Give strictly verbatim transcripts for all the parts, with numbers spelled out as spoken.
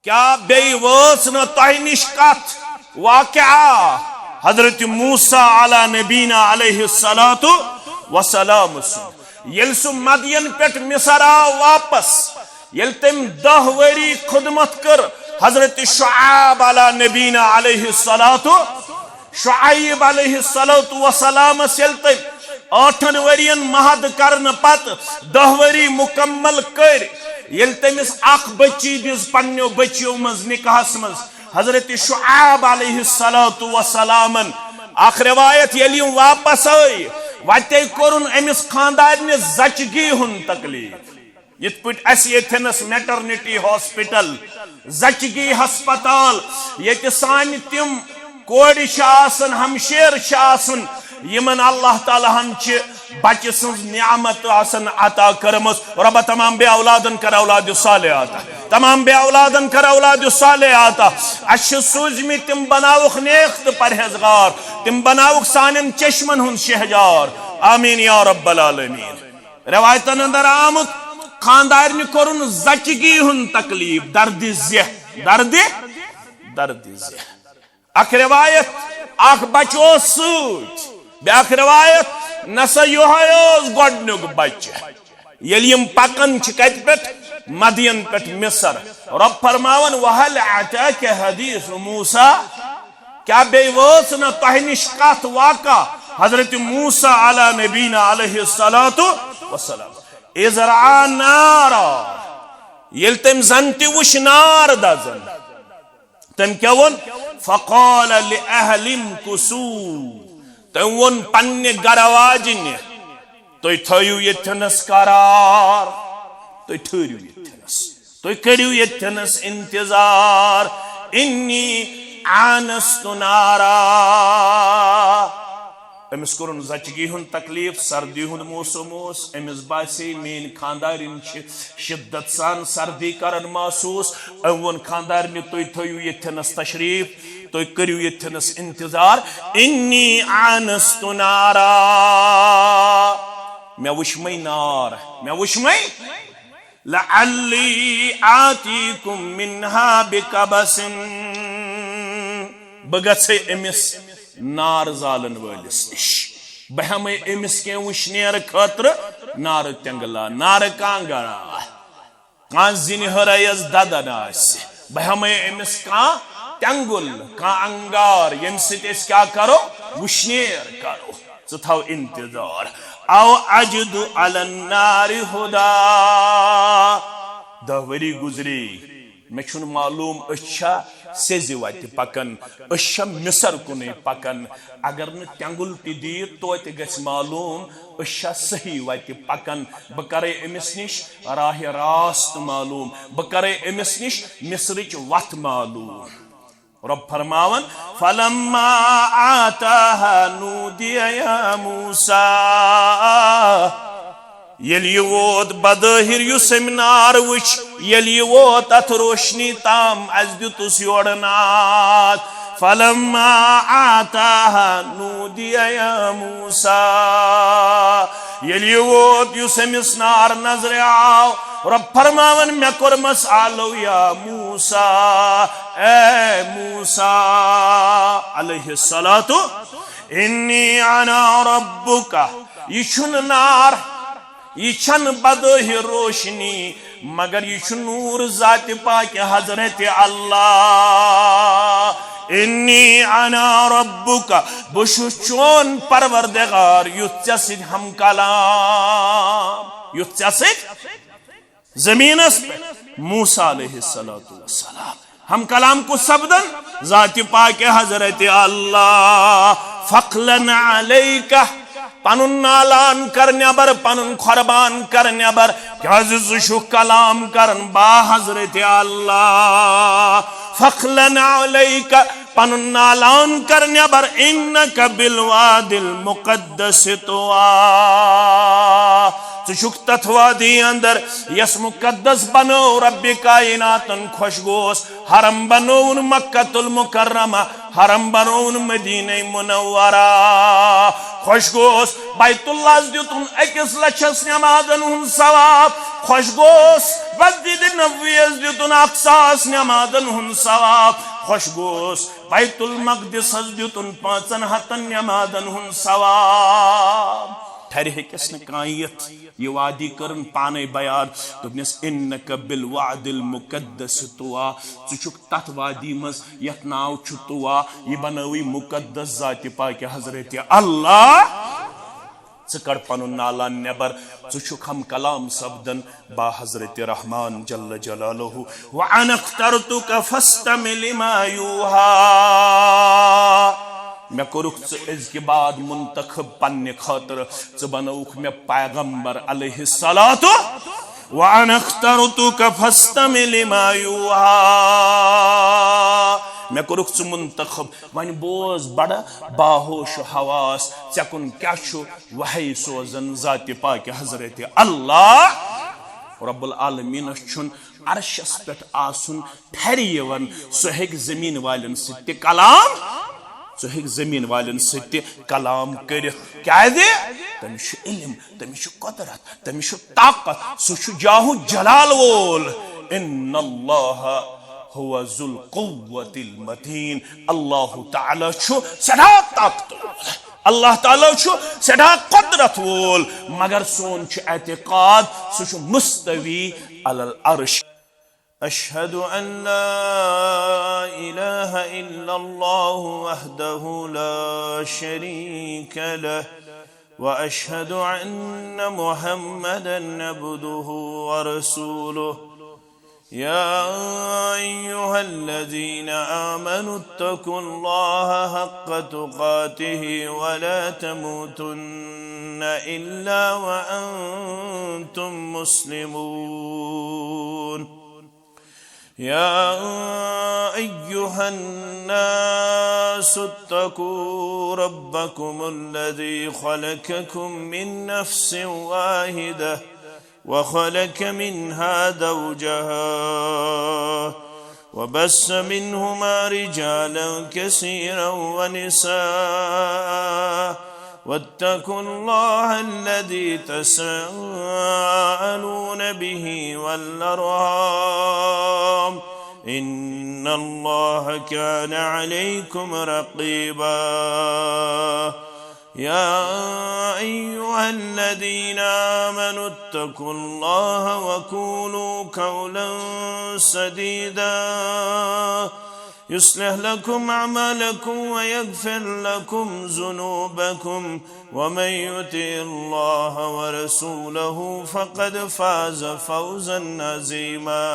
کیا بیٚیہِ وٲژ نہ تۄہہِ نِش کتھ واقعہ حضرت موسیٰ علی نبینا علیہ الصلوۃ والسلام سُنٛد؟ ییٚلہِ سُہ مدین پٮ۪ٹھ مصر آو واپس، ییٚلہِ تٔمۍ دَہ ؤری خدمت کٔر حضرت شعیب علی نبینا علیہ الصلوۃ، شعیب علیہ الصلوۃ والسلامس ییٚلہِ تٔمۍ ٲٹھن ؤرین محد کرنہٕ پتہٕ دَہ ؤری مکمل کٔرۍ، ییٚلہِ تٔمِس اکھ بچی دِژ پننیو بچیو منٛز نکاحس منٛز حضرت شعیب علیہ الصلوۃ والسلامن، اکھ روایت، ییٚلہِ یِم واپس آے، وتے کوٚرُن أمِس خاندارنہِ زچگی ہُنٛد تکلیف۔ یِتھ پٲٹھۍ اَسہِ ییٚتھٮ۪نَس میٹرنٹی ہاسپٹل، زچگی ہسپتال، ییٚتہِ سانہِ تِم کورِ چھِ آسان، ہمشیر چھِ آسان، یِمن اللہ تعالیٰ ہن چھِ بچہِ سٕنٛز نعمت آسان عطا کٔرمٕژ۔ رۄبہ، تمام بے اولادن کر اولاد صالح عطا، تمام بے اولادن کر اولاد صالح عطا۔ اَسہِ چھِ سوٗزمٕتۍ، تِم بناوُکھ نیک تہٕ پرہیزگار، تِم بناوُکھ سانٮ۪ن چشمن ہُنٛد شہجار۔ آمین یا رب العالمین۔ روایتن اندر آمُت، خاندارنہِ کوٚرُن زچگی ہُنٛد تکلیف، دردِ زیہ، دردِ، دردِ زیہ۔ اکھ روایت، اکھ بچہٕ اوس سۭتۍ، بیٛاکھ روایت، نسا یِہوٚے اوس گۄڈٕنیُک بچہٕ۔ ییٚلہِ یِم پکان چھِ کتہِ پٮ۪ٹھ؟ مدین پٮ۪ٹھ مصر۔ رۄب فرماوان، وَهَلْ أَتَاكَ حَدِيثُ مُوسَىٰ؟ کیا بیٚیہِ وٲژ نہ تۄہہِ نِش کتھ واقعہ حضرت موسیٰ علی نبینا علیہ الصلوۃ والسلام؟ اذ رأى نارا، ییٚلہِ تٔمۍ زن تہِ وُچھ نار دزان، تٔمۍ کیٛاہ ووٚن؟ فقال لأهلهم امكثوا، تٔمۍ ووٚن پننہِ گرٕ واجنہِ، تُہۍ تھٲیِو ییٚتھٮ۪نَس قرار، تُہۍ ٹھٔہرِو ییٚتھٮ۪نَس، تُہۍ کٔرِو ییٚتھٮ۪نَس انتظار۔ انی آنست نارا۔ أمِس کوٚرُن زچگی ہُنٛد تکلیف، سردی ہُنٛد موسم اوس، أمِس باسے میٲنۍ خاندارِنۍ چھِ شدت سان سردی کران محسوس۔ أمۍ ووٚن خاندارنہِ، تُہۍ تھٲیِو ییٚتھٮ۪نَس تشریف، تُہۍ کٔرِو ییٚتھٮ۪نَس انتظار۔ انی آنست نارا، مےٚ وُچھ مَے نار، مےٚ وُچھ مَے۔ لعلی آتیکم منہا بقبس، بہٕ گژھے أمِس نار زالن وٲلِس نِش، بہٕ ہٮ۪مے أمِس کینٛہہ وُشنیر خٲطرٕ نارٕ تٮ۪نٛگلا، نارٕ کانٛگرا۔ کانٛہہ زِنہِ ہٕرٲیَس دَدَن آسہِ، بہٕ ہٮ۪مَے أمِس کانٛہہ تٮ۪نٛگُل، کانٛہہ انگار، ییٚمہِ سۭتۍ أسۍ کیٛاہ کَرو؟ وُشنیر کَرو۔ ژٕ تھاو انتظار۔ او اجد علی النار ہدی۔ دَہ ؤری گُزری، مےٚ چھُنہٕ معلوٗم أسۍ چھا سیٚزِ وَتہِ پَکان، أسۍ چھا مِصر کُنُے پَکان۔ اگر نہٕ تٮ۪نٛگُل تہِ دِیہِ، توتہِ گژھِ معلوٗم أسۍ چھا صحیح وَتہِ پَکان۔ بہٕ کَرَے أمِس نِش راہِ راست معلوٗم، بہٕ کَرَے أمِس نِش مِصرٕچ وَتھ معلوٗم۔ رۄب فرماوان، فلما آتاها نودی یا موسیٰ۔ ییٚلہِ یہِ ووت بظٲہِر، یُس أمۍ نار وٕچھ، ییٚلہِ یہِ ووت اَتھ روشنی تام، اَسہِ دیُتُس یورٕ ناد۔ فلما آتاها نودی یا موسیٰ۔ ییٚلہِ یہِ ووت، یُس أمِس نار نظرِ آو، رۄب فرماوان، مےٚ کوٚرمَس آلو یا موسیٰ، اے موسیٰ علیہ الصلوۃ، انی انا ربک، یہِ چھُنہٕ نار، یہِ چھَنہٕ بظٲہِر روشنی، مگر یہِ چھُ نوٗر ذاتِ پاکِ حضرت اللہ۔ انی انا ربک، بہٕ چھُس چون پروردگار، یُتھ ژےٚ سۭتۍ ہم کلام، یُتھ ژےٚ سۭتۍ زمینس پہ موسیٰ علیہ الصلوۃ والسلام ہم کلام کُس سپدن؟ ذاتِ پاکِ حضرت اللہ۔ فخلع علیک، پنُن نالان کر نٮ۪بر، پنُن قربان کر نٮ۪بر، کیازِ ژٕ چھُکھ کلام کران با حضرت اللہ۔ فخلع علیک، پنُن نالان کر نٮ۪بر، انک بالوادی المقدس طویٰ، ژٕ چھُکھ تتھ وادی اندر یس مقدس بنو رب کائناتن، خۄش گوس، حرم بنووُن مکہ المکرمہ، حرم بنووُن مدینہ منورہ۔ خۄش گوس بیت اللہس دیُتُن أکِس لچھس نمازن ہُنٛد ثواب، خۄش گوس مسجد نبویس دیُتُن اکھ ساس نمازن ہُنٛد ثواب، خۄش گوس بیت المقدسس دیُتُن پانٛژن ہتن نمازن ہُنٛد ثواب۔ ٹھرِ ہیٚکِس نہٕ کانٛہہ یِتھ۔ یہِ وادی کٔرٕن پانے بیان۔ دوٚپنس، "انک بالواد المقدس طویٰ"، ژٕ چھُکھ تتھ وادی منٛز یتھ ناو چھُ طویٰ، یہِ بنٲوٕے مقدس ذاتِ پاکہِ حضرت اللہ۔ ژٕ کڑ پنُن نالان نٮ۪بر، ژٕ چھُکھ ہم کلام سپدان با حضرت رحمان جل جلالہ۔ "وانا اخترتک فاستمع لما یوحیٰ"۔ مےٚ کوٚرُکھ ژٕ أزکہِ بعد منتخب پننہِ خٲطرٕ، ژٕ بنووُکھ مےٚ پیغمبر علیہ الصلوۃ، "وانا اخترتک فاستمع لما یوحیٰ"۔ مےٚ کوٚرُکھ ژٕ منتخب، وۄنۍ بوز بڑٕ باہوش و حواس، ژےٚ کُن کیٛاہ چھُ وحی سوزان ذاتِ پاکہِ حضرت اللہ۔ رب العالمینس چھُن عرشس پٮ۪ٹھ آسُن ٹھرِ یِوان، سُہ ہیٚکہِ زٔمیٖن والٮ۪ن سۭتۍ تہِ کلام، سُہ ہیٚکہِ زٔمیٖن والٮ۪ن سۭتۍ تہِ کلام کٔرِتھ۔ کیٛازِ؟ تٔمِس چھُ علم، تٔمِس چھُ قدرت، تٔمِس چھُ طاقت، سُہ چھُ جاہ و جلال وول۔ ان اللہ هو ذو القوة المتین۔ اللہ تعالیٰ چھُ سٮ۪ٹھاہ طاقتور۔ اللہ تعالیٰ چھُ سٮ۪ٹھاہ قدرت وول، مگر سون چھُ اعتقاد سُہ چھُ مستوی علی العرش۔ أشهد أن لا إله إلا الله وحده لا شريك له، وأشهد أن محمدا عبده ورسوله. يا أيها الذين آمنوا اتقوا الله حق تقاته ولا تموتن إلا وأنتم مسلمون. يا أيها الناس اتقوا ربكم الذي خلقكم من نفس واحدة وخلق منها زوجها وبث منهما رجالا كثيرا ونساء، واتقوا الله الذي تساءلون به والأرحام، إن الله كان عليكم رقيبا. يا أيها الذين آمنوا اتقوا الله وقولوا قولا سديدا، يصلح لكم أعمالكم ويغفر لكم ذنوبكم، ومن يطع الله ورسوله فقد فاز فوزا عظيما.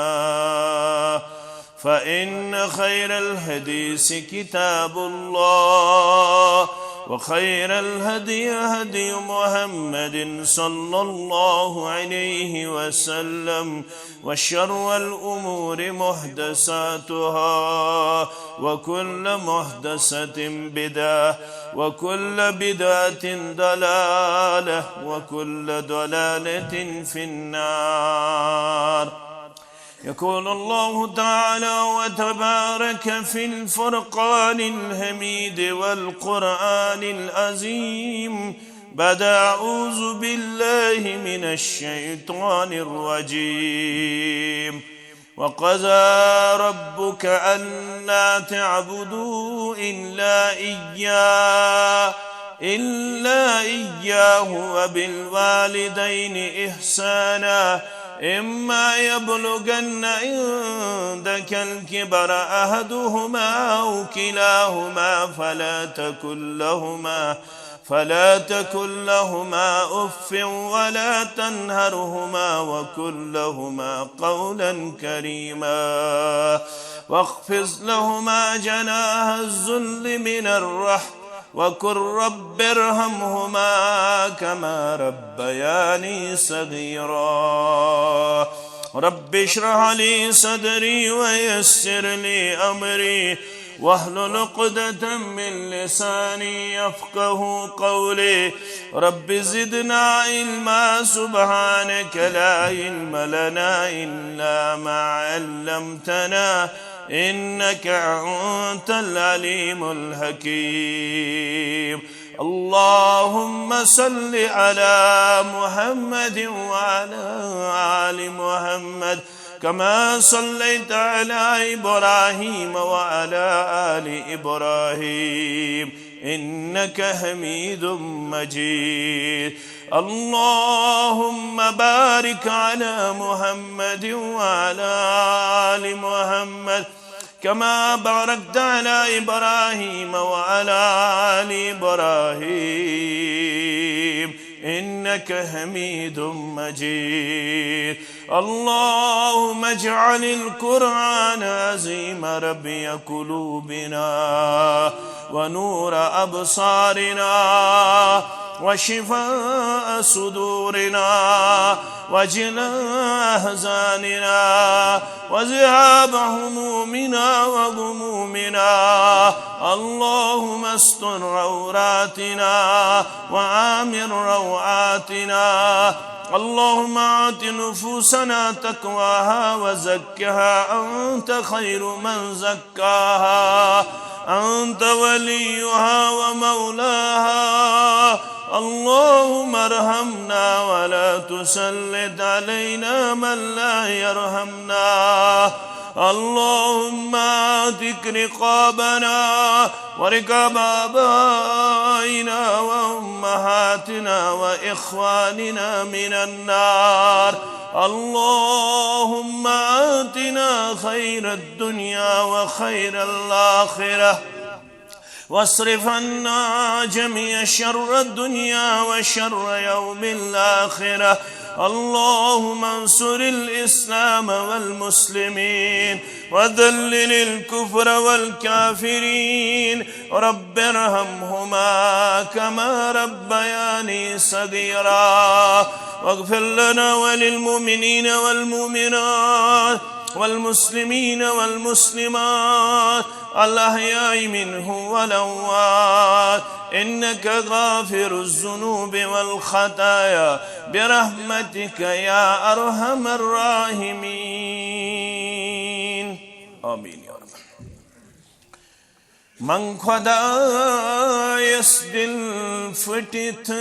فإن خير الحديث كتاب الله، وخير الهدي هدي محمد صلى الله عليه وسلم، وشر الأمور محدثاتها، وكل محدثة بدعة، وكل بدعة ضلالة، وكل ضلالة في النار. يقول الله تعالى وتبارك في الفرقان الحميد والقرآن العظيم بعد أعوذ بالله من الشيطان الرجيم. وقضى ربك ألا تعبدوا إلا إياه، إلا إياه وبالوالدين إحسانا، إما يبلغن عندك الكبر أحدهما أو كلاهما فلا تقل لهما فلا تقل لهما أف ولا تنهرهما وقل لهما قولا كريما، واخفض لهما جناح الذل من الرحمة وقل رب ارحمهما كما ربياني صغيرا. رب اشرح لي صدري ويسر لي أمري واحلل عقدة من لساني يفقه قولي. رب زدنا علما، سبحانك لا علم لنا إلا ما علمتنا، إنك أنت العليم الحكيم. اللهم صل على محمد وعلى آل محمد كما صليت على إبراهيم وعلى آل إبراهيم إنك حميد مجيد. اللهم بارك على محمد وعلى آل محمد كما باركت على إبراهيم وعلى آل إبراهيم إنك حميد مجيد. اللهم اجعل القرآن العظيم ربيع قلوبنا ونور أبصارنا وشفاء صدورنا وجلاء أحزاننا وذهاب همومنا وغمومنا. اللهم استر عوراتنا وآمن روعاتنا. اللهم آت نفوسنا تقواها وزكها أنت خير من زكاها أنت وليها ومولاها. اللهم ارحمنا ولا تسلط علينا من لا يرحمنا. اللهم اعتق رقابنا ورقاب آبائنا وأمهاتنا وإخواننا من النار. اللهم آتنا خير الدنيا وخير الآخرة واصرف عنا جميع شر الدنيا وشر يوم الآخرة. اللهم انصر الإسلام والمسلمين وذلل الكفر والكافرين. رب ارحمهما كما ربياني صغيرا. واغفر لنا وللمؤمنين والمؤمنات والمسلمين والمسلمات الأحياء منهم والأموات إنك غافر الذنوب والخطايا برحمتك يا أرحم الراحمين. آمين يا رب. منگ خۄدایس دِل پھٕٹِتھ،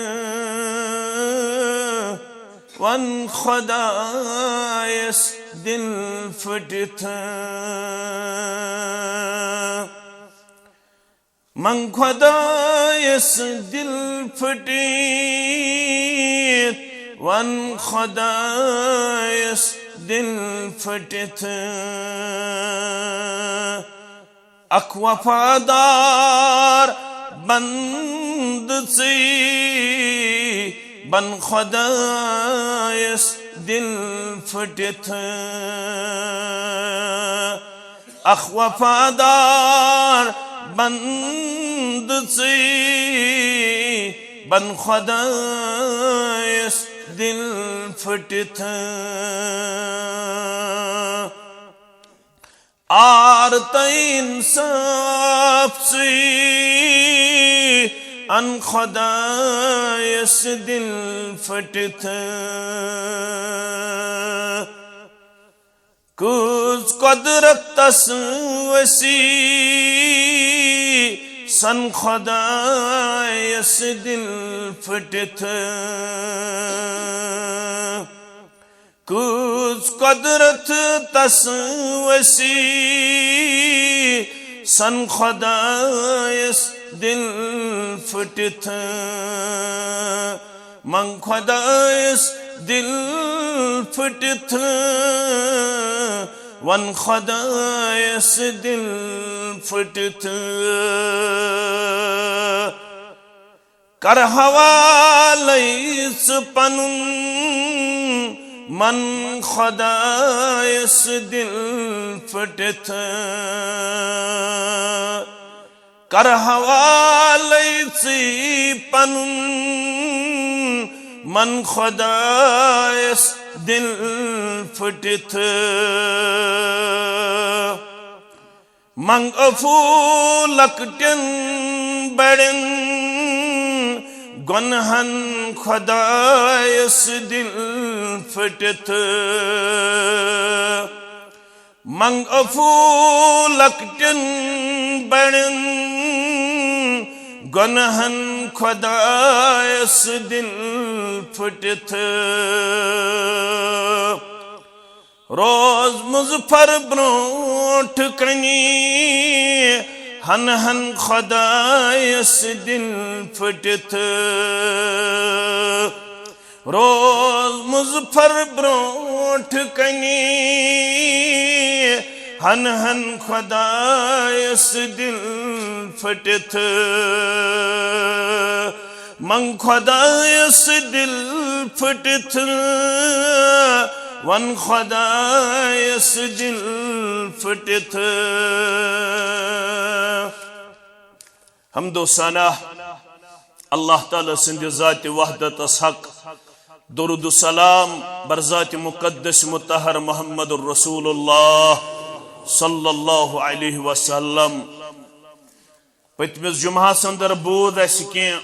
ون خۄدایس دِل پھٕٹِتھ۔ منگ خۄدایس دِل پھٕٹِتھ، ون خۄدایس دِل پھٕٹِتھ۔ اکھ وفادار بندٕ ژٕے، بن خۄدایس دِل پھٕٹِتھ۔ اکھ وفادار بندٕ ژٕے، بن خۄدایس دِل پھٕٹِتھ۔ عار تہٕ انصاف ژٕے، ان خۄدایس دِل پھٕٹِتھ۔ کۭژ قۄدرتس وسیع، سن خۄدایس دِل پھٕٹِتھ۔ کۭژ قۄدرت تس وسیع، سن خۄدایس دِل پھٕٹِتھ۔ منگ خۄدایس دِل پھٕٹِتھ، ون خۄدایس دِل پھٕٹِتھ۔ کر حوالے ژٕ پنُن من خۄدایس دِل پھٕٹِتھ۔ کر حوالے ژٕ پنُن من خۄدایس دِل پھٕٹِتھ۔ منگ عفو لۄکٹٮ۪ن بڑٮ۪ن گۄنہن خۄدایس دِل پھٕٹِتھ۔ منگ عفو لۄکٹٮ۪ن بڑٮ۪ن گۄنہن خۄدایس دِل پھٕٹِتھ۔ روز مظفر برونٛٹھ کنی، ہن ہن خۄدایس دِل پھٕٹِتھ۔ روز مظفر برونٛٹھ کنی، ہن ہن خۄدایس دِل پھٕٹِتھ۔ منگ خۄدایس دِل پھٕٹِتھ، ون خۄدایس دِل پھٕٹِتھ۔ حمد و ثنا اللہ تعالیٰ سٕنٛدِ ذاتِ وحدتس حق، درود و سلام بر ذاتِ مقدس مطہر محمد رسول اللہ صلی اللہ علیہ وسلم۔ پٔتمِس جمعہس اندر بوٗز اسہِ کینٛہہ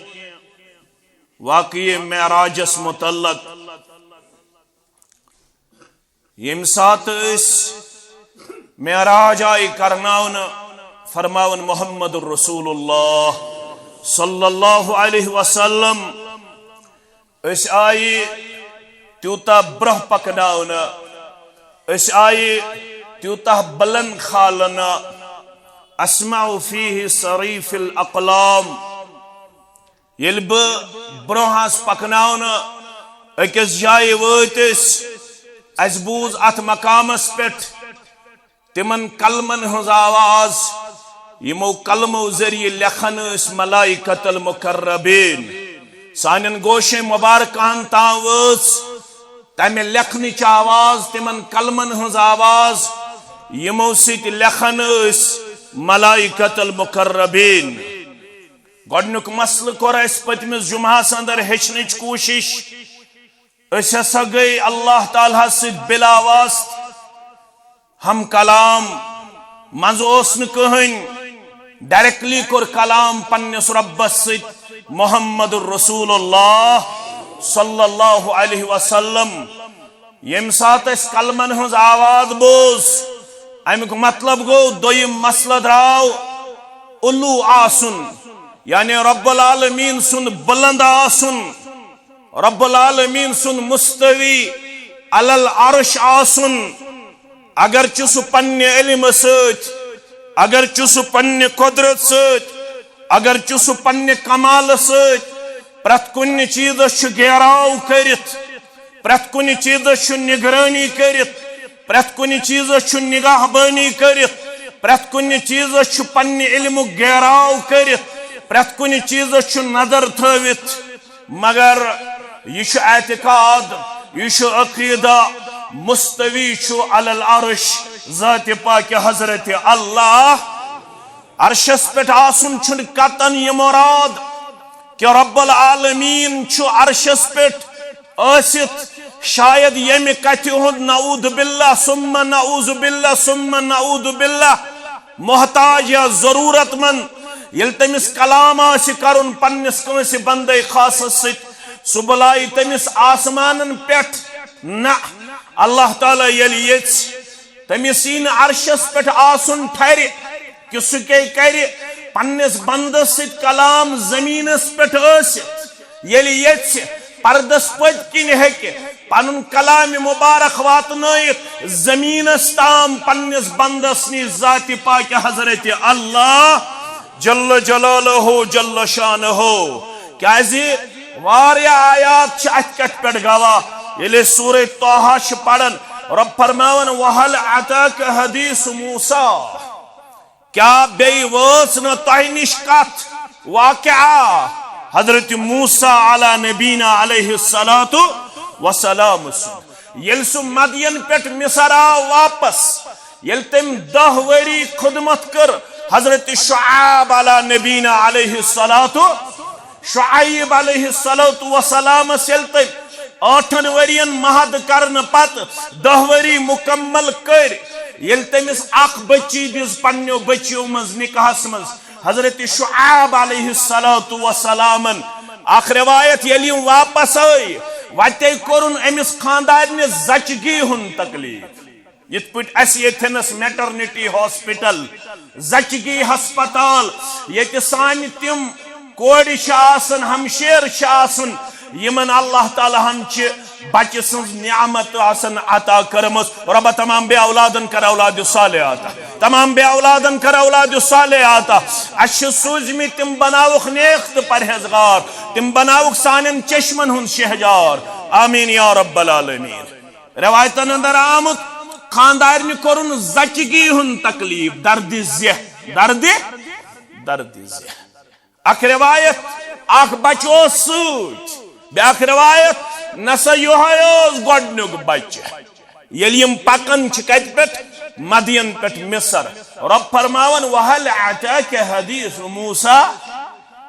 واقعہ معراجس متعلق۔ ییٚمہِ ساتہٕ أسۍ معراج آیہِ کرناونہٕ، فرماوان محمد رسول اللہ صلی اللہ علیہ وسلم، أسۍ آیہِ تیوٗتاہ برٛونٛہہ پکناونہٕ، أسۍ آیہِ تیوٗتاہ بلند کھالنہٕ، اسمع فیہ صریف الاقلام۔ ییٚلہِ بہٕ برٛونٛہہ آس پکناونہٕ، أکِس جایہِ وٲتۍ أسۍ، اَسہِ بوٗز اَتھ مقامس پٮ۪ٹھ تِمن کلمن ہٕنٛز آواز، یِمو کلمو ذٔریعہٕ لیکھان ٲسۍ ملائکۃ المقربین۔ سانٮ۪ن گوشن مبارکہن تام وٲژ تمہِ لیکھنٕچ آواز، تِمن کلمن ہٕنٛز آواز، یِمو سۭتۍ لیکھان ٲسۍ ملائکۃ المقربین۔ گۄڈنیُک مسلہٕ کوٚر اَسہِ پٔتمِس جمعہس اندر ہیٚچھنٕچ کوٗشش۔ أسۍ ہسا گٔے اللہ تعالیٰ ہس سۭتۍ بلا واسطہٕ ہم کلام، منٛزٕ اوس نہٕ کٕہٕنۍ، ڈائریکٹلی کوٚر کلام پننِس رۄبس سۭتۍ محمد رسول اللہ صلی اللہ علیہ وسلم۔ ییٚمہِ ساتہٕ اَسہِ کلمن ہٕنٛز آواز بوز، اَمیُک مطلب گوٚو دوٚیِم مسلہٕ درٛاو علو آسُن، یعنی رب العالمین سُنٛد بلند آسُن، رب العالمین سُنٛد مستوی علی العرش آسُن۔ اگرچہ سُہ پننہِ علمہٕ سۭتۍ، اگرچہ سُہ پننہِ قدرت سۭتۍ، اگرچہ سُہ پننہِ کمالہٕ سۭتۍ پرٛٮ۪تھ کُنہِ چیٖزس چھُ گیراو کٔرِتھ، پرٛٮ۪تھ کُنہِ چیٖزس چھُ نگرٲنی کٔرِتھ، پرٛٮ۪تھ کُنہِ چیٖزس چھُ نگہبٲنی کٔرِتھ، پرٛٮ۪تھ کُنہِ چیٖزس چھُ پننہِ علمُک گیراو کٔرِتھ، پرٛٮ۪تھ کُنہِ چیٖزس چھُ نظر تھٲوِتھ۔ مگر یہِ چھُ اعتقاد، یہِ چھُ عقیدہ، مستوی چھُ علی العرش ذاتِ پاکِ حضرت اللہ۔ عرشس پٮ۪ٹھ آسُن چھُنہٕ قطعاً یہِ مراد کہِ رب العالمین چھُ عرشس پٮ۪ٹھ ٲسِتھ، شاید ییٚمہِ کتھِ ہُنٛد نعوذ باللہ ثم نعوذ باللہ ثم نعوذ باللہ محتاج یا ضرورت مند، ییٚلہِ تٔمِس کلام آسہِ کرُن پننِس کٲنٛسہِ بندے خاصس سۭتۍ، سُہ بُلایہِ تٔمِس آسمانن پٮ۪ٹھ۔ نہ، اللہ تعالیٰ ییٚلہِ یژھِ، تٔمِس یی نہٕ عرشس پٮ۪ٹھ آسُن ٹھرِ کہِ سُہ کیٛاہ کرِ پننِس بندس سۭتۍ کلام زمینس پٮ۪ٹھ ٲسِتھ۔ ییٚلہِ یژھِ، پردس پٔتۍ کِنۍ ہیٚکہِ پنُن کلام مبارک واتنٲیِتھ زمینس تام پننِس بندس نِش ذاتِ پاکِ حضرت اللہ جل جلالہ جل شانہ۔ کیازِ واریاہ آیات چھِ اتھ کتھ پٮ۪ٹھ گواہ۔ ییٚلہِ أسۍ سورہ طٰہٰ چھِ پران، رب فرماوان، وَهَلْ أَتَاكَ حَدِيثُ مُوسَىٰ۔ کیٛاہ بیٚیہِ وٲژ نہٕ تۄہہِ نِش کتھ، واقعہ حضرت موسیٰ علیٰ نبینا علیہ الصلوۃ والسلام سُنٛد؟ ییٚلہِ سُہ مدین پٮ۪ٹھ مصر آو واپس، ییٚلہِ تٔمۍ دَہ ؤری خدمت کٔر حضرت شعیب علیٰ نبینا علیہ الصلوۃ، شعیب علیہ الصلوۃ والسلامس ییٚلہِ تٔمۍ ٲٹھن ؤرین محد کرنہٕ پتہٕ دَہ ؤری مکمل کٔرۍ، ییٚلہِ تٔمِس اکھ بچی دِژ پننیو بچیو منٛز نکاحس منٛز حضرت شعیب علیہ الصلوۃ والسلامن۔ اکھ روایت، ییٚلہِ یِم واپس آے، وتے کوٚرُن أمِس خاندارنہِ زچگی ہُنٛد تکلیف۔ یِتھ پٲٹھۍ اسہِ ییٚتھٮ۪نس میٹرنٹی ہاسپٹل، زچگی ہسپتال، ییٚتہِ سانہِ تِم کورِ چھِ آسان، ہمشیر چھِ آسان، یِمن اللہ تعالیٰ ہن چھِ بچہِ سٕنٛز نعمت آسان عطا کٔرمٕژ۔ رۄبہ، تمام بے اولادن کر اولاد صالح عطا، تمام بے اولادن کر اولاد صالح عطا۔ اسہِ چھِ سوٗزمٕتۍ، تِم بناوُکھ نیک تہٕ پرہیزگار، تِم بناوُکھ سانٮ۪ن چشمن ہُنٛد شہجار۔ آمین یا رب العالمین۔ روایتن اندر آمُت، خاندارنہِ کوٚرُن زچگی ہُنٛد تکلیف، دردِ زیہ، دردِ، دردِ زیہ۔ اکھ روایت، اکھ بچہ اوس سۭتۍ۔ بیاکھ روایت، نسا یہوے اوس گۄڈنیُک بچہ۔ ییٚلہِ یِم پکان چھِ کتہِ پٮ۪ٹھ؟ مدین پٮ۪ٹھ مصر۔ رۄب فرماوان، "وَهَلْ أَتَاكَ حَدِيثُ مُوسَىٰ؟"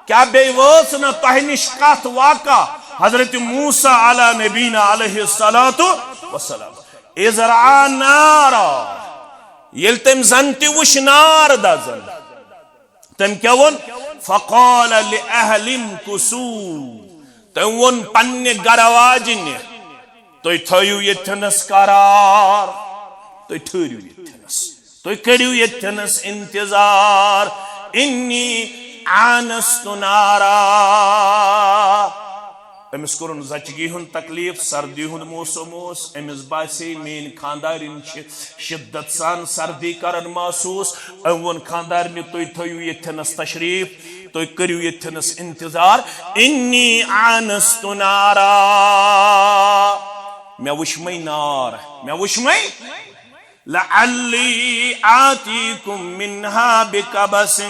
کیٛاہ بیٚیہِ وٲژ نہ تۄہہِ نِش کتھ واقعہ حضرت موسیٰ علیٰ نبینا علیہ الصلوۃ والسلام؟ "إِذْ رَأَىٰ نَارًا"، ییٚلہِ تٔمۍ زن تہِ وٕچھ نار دزان۔ تٔمۍ کیٛاہ ووٚن؟ "فَقَالَ لِأَهْلِهِ امْكُثُوا"، تٔمۍ ووٚن پننہِ گرٕ واجنہِ، "تُہۍ تھٲیِو ییٚتھٮ۪نَس قرار، تُہۍ ٹھٔہرِو ییٚتھٮ۪نَس، تُہۍ کٔرِو ییٚتھٮ۪نَس انتظار، إِنِّي آنَسْتُ نَارًا"۔ أمِس کوٚرُن زچگی ہُنٛد تکلیف، سردی ہُنٛد موسم اوس، أمِس باسے میٲنۍ خاندارِنۍ چھِ شدت سان سردی کران محسوس۔ أمۍ ووٚن خاندارنہِ، "تُہۍ تھٲیِو ییٚتھٮ۪نَس تشریف، تُہۍ کٔرِو ییٚتھٮ۪نَس انتظار، إِنِّي آنَسْتُ نَارًا"، مےٚ وٕچھ مَے نار، مےٚ وٕچھ مَے، "لَعَلِّي آتِيكُم مِّنْهَا بِقَبَسٍ"،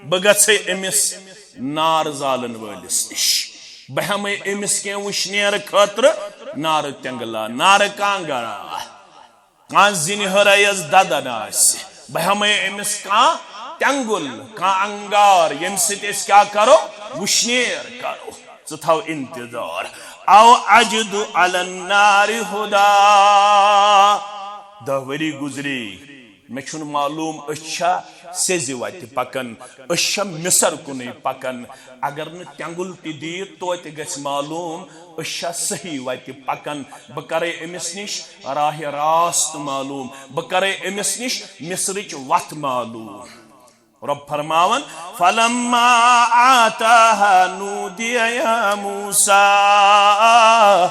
بہٕ گژھے أمِس نار زالن وٲلِس نِش، بہٕ ہٮ۪مے أمِس کینٛہہ وٕشنیر خٲطرٕ نارٕ تٮ۪نٛگلا، نارٕ کانٛگرا، کانٛہہ زِنہِ ہٕرٲیَس دَدَن آسہِ، بہٕ ہٮ۪مے أمِس کانٛہہ تٮ۪نٛگُل، کانٛہہ انگار، ییٚمہِ سۭتۍ أسۍ کیٛاہ کرو؟ وٕشنیر کرو۔ ژٕ تھاو انتظار۔ "أَوْ أَجِدُ عَلَى النَّارِ هُدًى"۔ دَہ ؤری گُزرے، مےٚ چھُنہٕ معلوم أسۍ چھا سیٚزِ وتہِ پکان، أسۍ چھا مصر کُنُے پکان۔ اگر نہٕ تٮ۪نٛگُل تہِ دِیہِ، توتہِ گژھِ معلوم أسۍ چھا صحیح وتہِ پکان۔ بہٕ کرے أمِس نِش راہِ راست معلوم، بہٕ کرے أمِس نِش مصرٕچ وتھ معلوم۔ رۄب فرماوان، "فَلَمَّا أَتَاهَا نُودِيَ يَا مُوسَىٰ"۔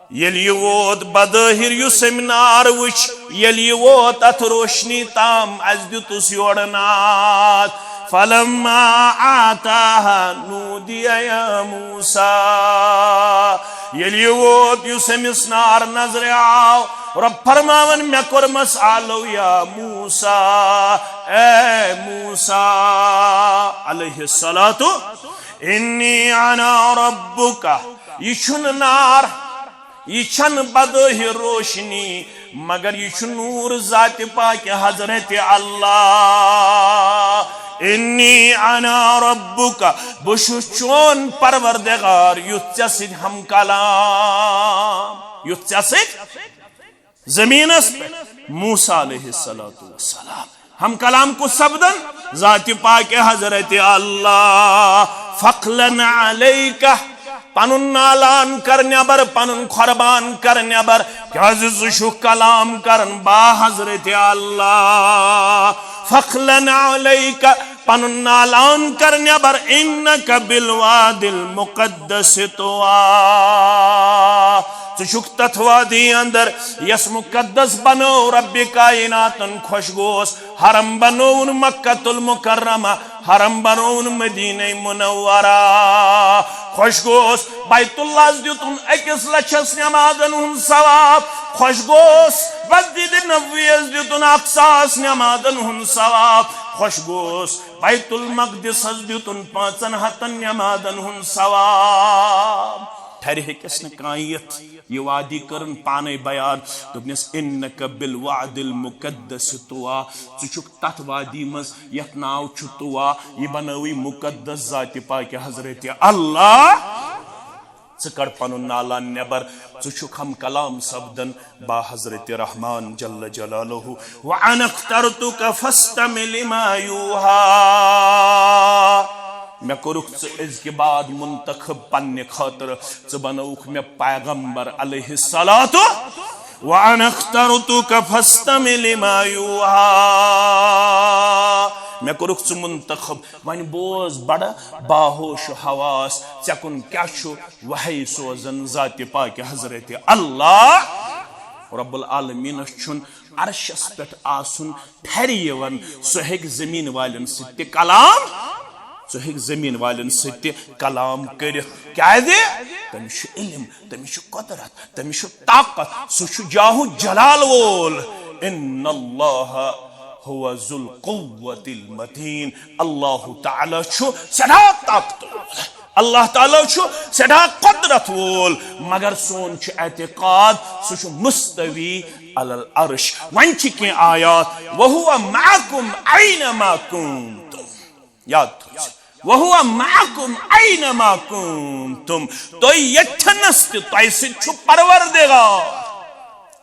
ییٚلہِ یہِ ووت، بظٲہِر یُس أمۍ نار وٕچھ، ییٚلہِ یہِ ووت اَتھ روشنی تام، اَسہِ دیُتُس یورٕ نار۔ "فَلَمَّا أَتَاهَا نُودِيَ يَا مُوسَىٰ"۔ ییٚلہِ یہِ ووت، یُس أمِس نار نظرِ آو، رۄب فرماوان، مےٚ کوٚرمَس آلو، "یا موسیٰ، اے موسیٰ علیہ الصلوۃ، إِنِّي أَنَا رَبُّكَ"، یہِ چھُنہٕ نار، یہِ چھَنہٕ بظٲہِر روشنی، مگر یہِ چھُ نوٗر ذاتِ پاکِ حضرت اللہ۔ "إِنِّي أَنَا رَبُّكَ"، بہٕ چھُس چون پروردگار، یُتھ ژےٚ سۭتۍ ہم کلام، یُتھ ژےٚ سۭتۍ زمینس پہ موسیٰ علیہ الصلوۃ والسلام ہم کلام کُس سپدن؟ ذاتِ پاکِ حضرت اللہ۔ "فَاخْلَعْنَ عَلَيْكَ"، پنُن نالان کر نٮ۪بر، پنُن قربان کر نٮ۪بر، کیازِ ژٕ چھُکھ کلام کران با حضرت اللہ۔ "فَاخْلَعْنَ عَلَيْكَ"، پنُن نالان کر نٮ۪بر، "إِنَّكَ بِالْوَادِ الْمُقَدَّسِ طُوًى"، ژٕ چھُکھ تتھ وادی اندر یس مقدس بنو رب کائناتن۔ خۄش گوس، حرم بنووُن مکہ المکرمہ، حرم بنووُن مدینہ منورہ۔ خۄش گوس، بیت اللہس دیُتُن أکِس لچھس نمازن ہُنٛد ثواب۔ خۄش گوس، مسجد نبویس دیُتُن اکھ ساس نمازن ہُنٛد ثواب۔ خۄش گوس، بیت المقدسس دیُتُن پانٛژن ہتن نمازن ہُنٛد ثواب۔ ٹھرِ ہیٚکس نہٕ کانٛہہ یِتھ۔ یہِ وادی کٔرٕن پانے بیان۔ دوٚپنس، "إِنَّكَ بِالْوَادِ الْمُقَدَّسِ طُوًى"، ژٕ چھُکھ تتھ وادی منٛز یتھ ناو چھُ طُوٰی، یہِ بنٲوٕے مقدس ذاتِ پاکِ حضرت اللہ۔ ژٕ کڑ پنُن نالان نٮ۪بر، ژٕ چھُکھ ہم کلام سپدن با حضرت رحمان جل جلالہ۔ "وَأَنَا اخْتَرْتُكَ فَاسْتَمِعْ لِمَا يُوحَىٰ"، مےٚ کوٚرُکھ ژٕ أزکہِ بعد منتخب پننہِ خٲطرٕ، ژٕ بنووُکھ مےٚ پیغمبر علیہ الصلوۃ۔ "وَأَنَا اخْتَرْتُكَ فَاسْتَمِعْ لِمَا يُوحَىٰ"، مےٚ کوٚرُکھ ژٕ منتخب۔ وۄنۍ بوز بڑٕ باہوش و حواس، ژےٚ کُن کیٛاہ چھُ وحی سوزان ذاتِ پاکہِ حضرت اللہ۔ رب العالمینس چھُنہٕ عرشس پٮ۪ٹھ آسُن پھرِ یِوان، سُہ ہیٚکہِ زٔمیٖن والٮ۪ن سۭتۍ تہِ کلام، سُہ ہیٚکہِ زٔمیٖن والٮ۪ن سۭتۍ تہِ کلام کٔرِتھ۔ کیٛازِ؟ تٔمِس چھُ علم، تٔمِس چھُ قدرت، تٔمِس چھُ طاقت، سُہ چھُ جاہ و جلال وول۔ ان اللہ هو ذو القوة المتین۔ اللہ تعالیٰ چھُ سٮ۪ٹھاہ طاقت وول، اللہ تعالیٰ چھُ سٮ۪ٹھاہ قدرت وول، مگر سون چھُ اعتقاد سُہ چھُ مستوی علی العرش۔ وۄنۍ چھِ کینٛہہ آیات، وهو معکم اینما کنتم۔ یاد تھٲوِو۔ وهو معکم اینما کنتم۔ تُہۍ ییٚتھٮ۪نس تہِ تۄہہِ سۭتۍ چھُ پروردگار۔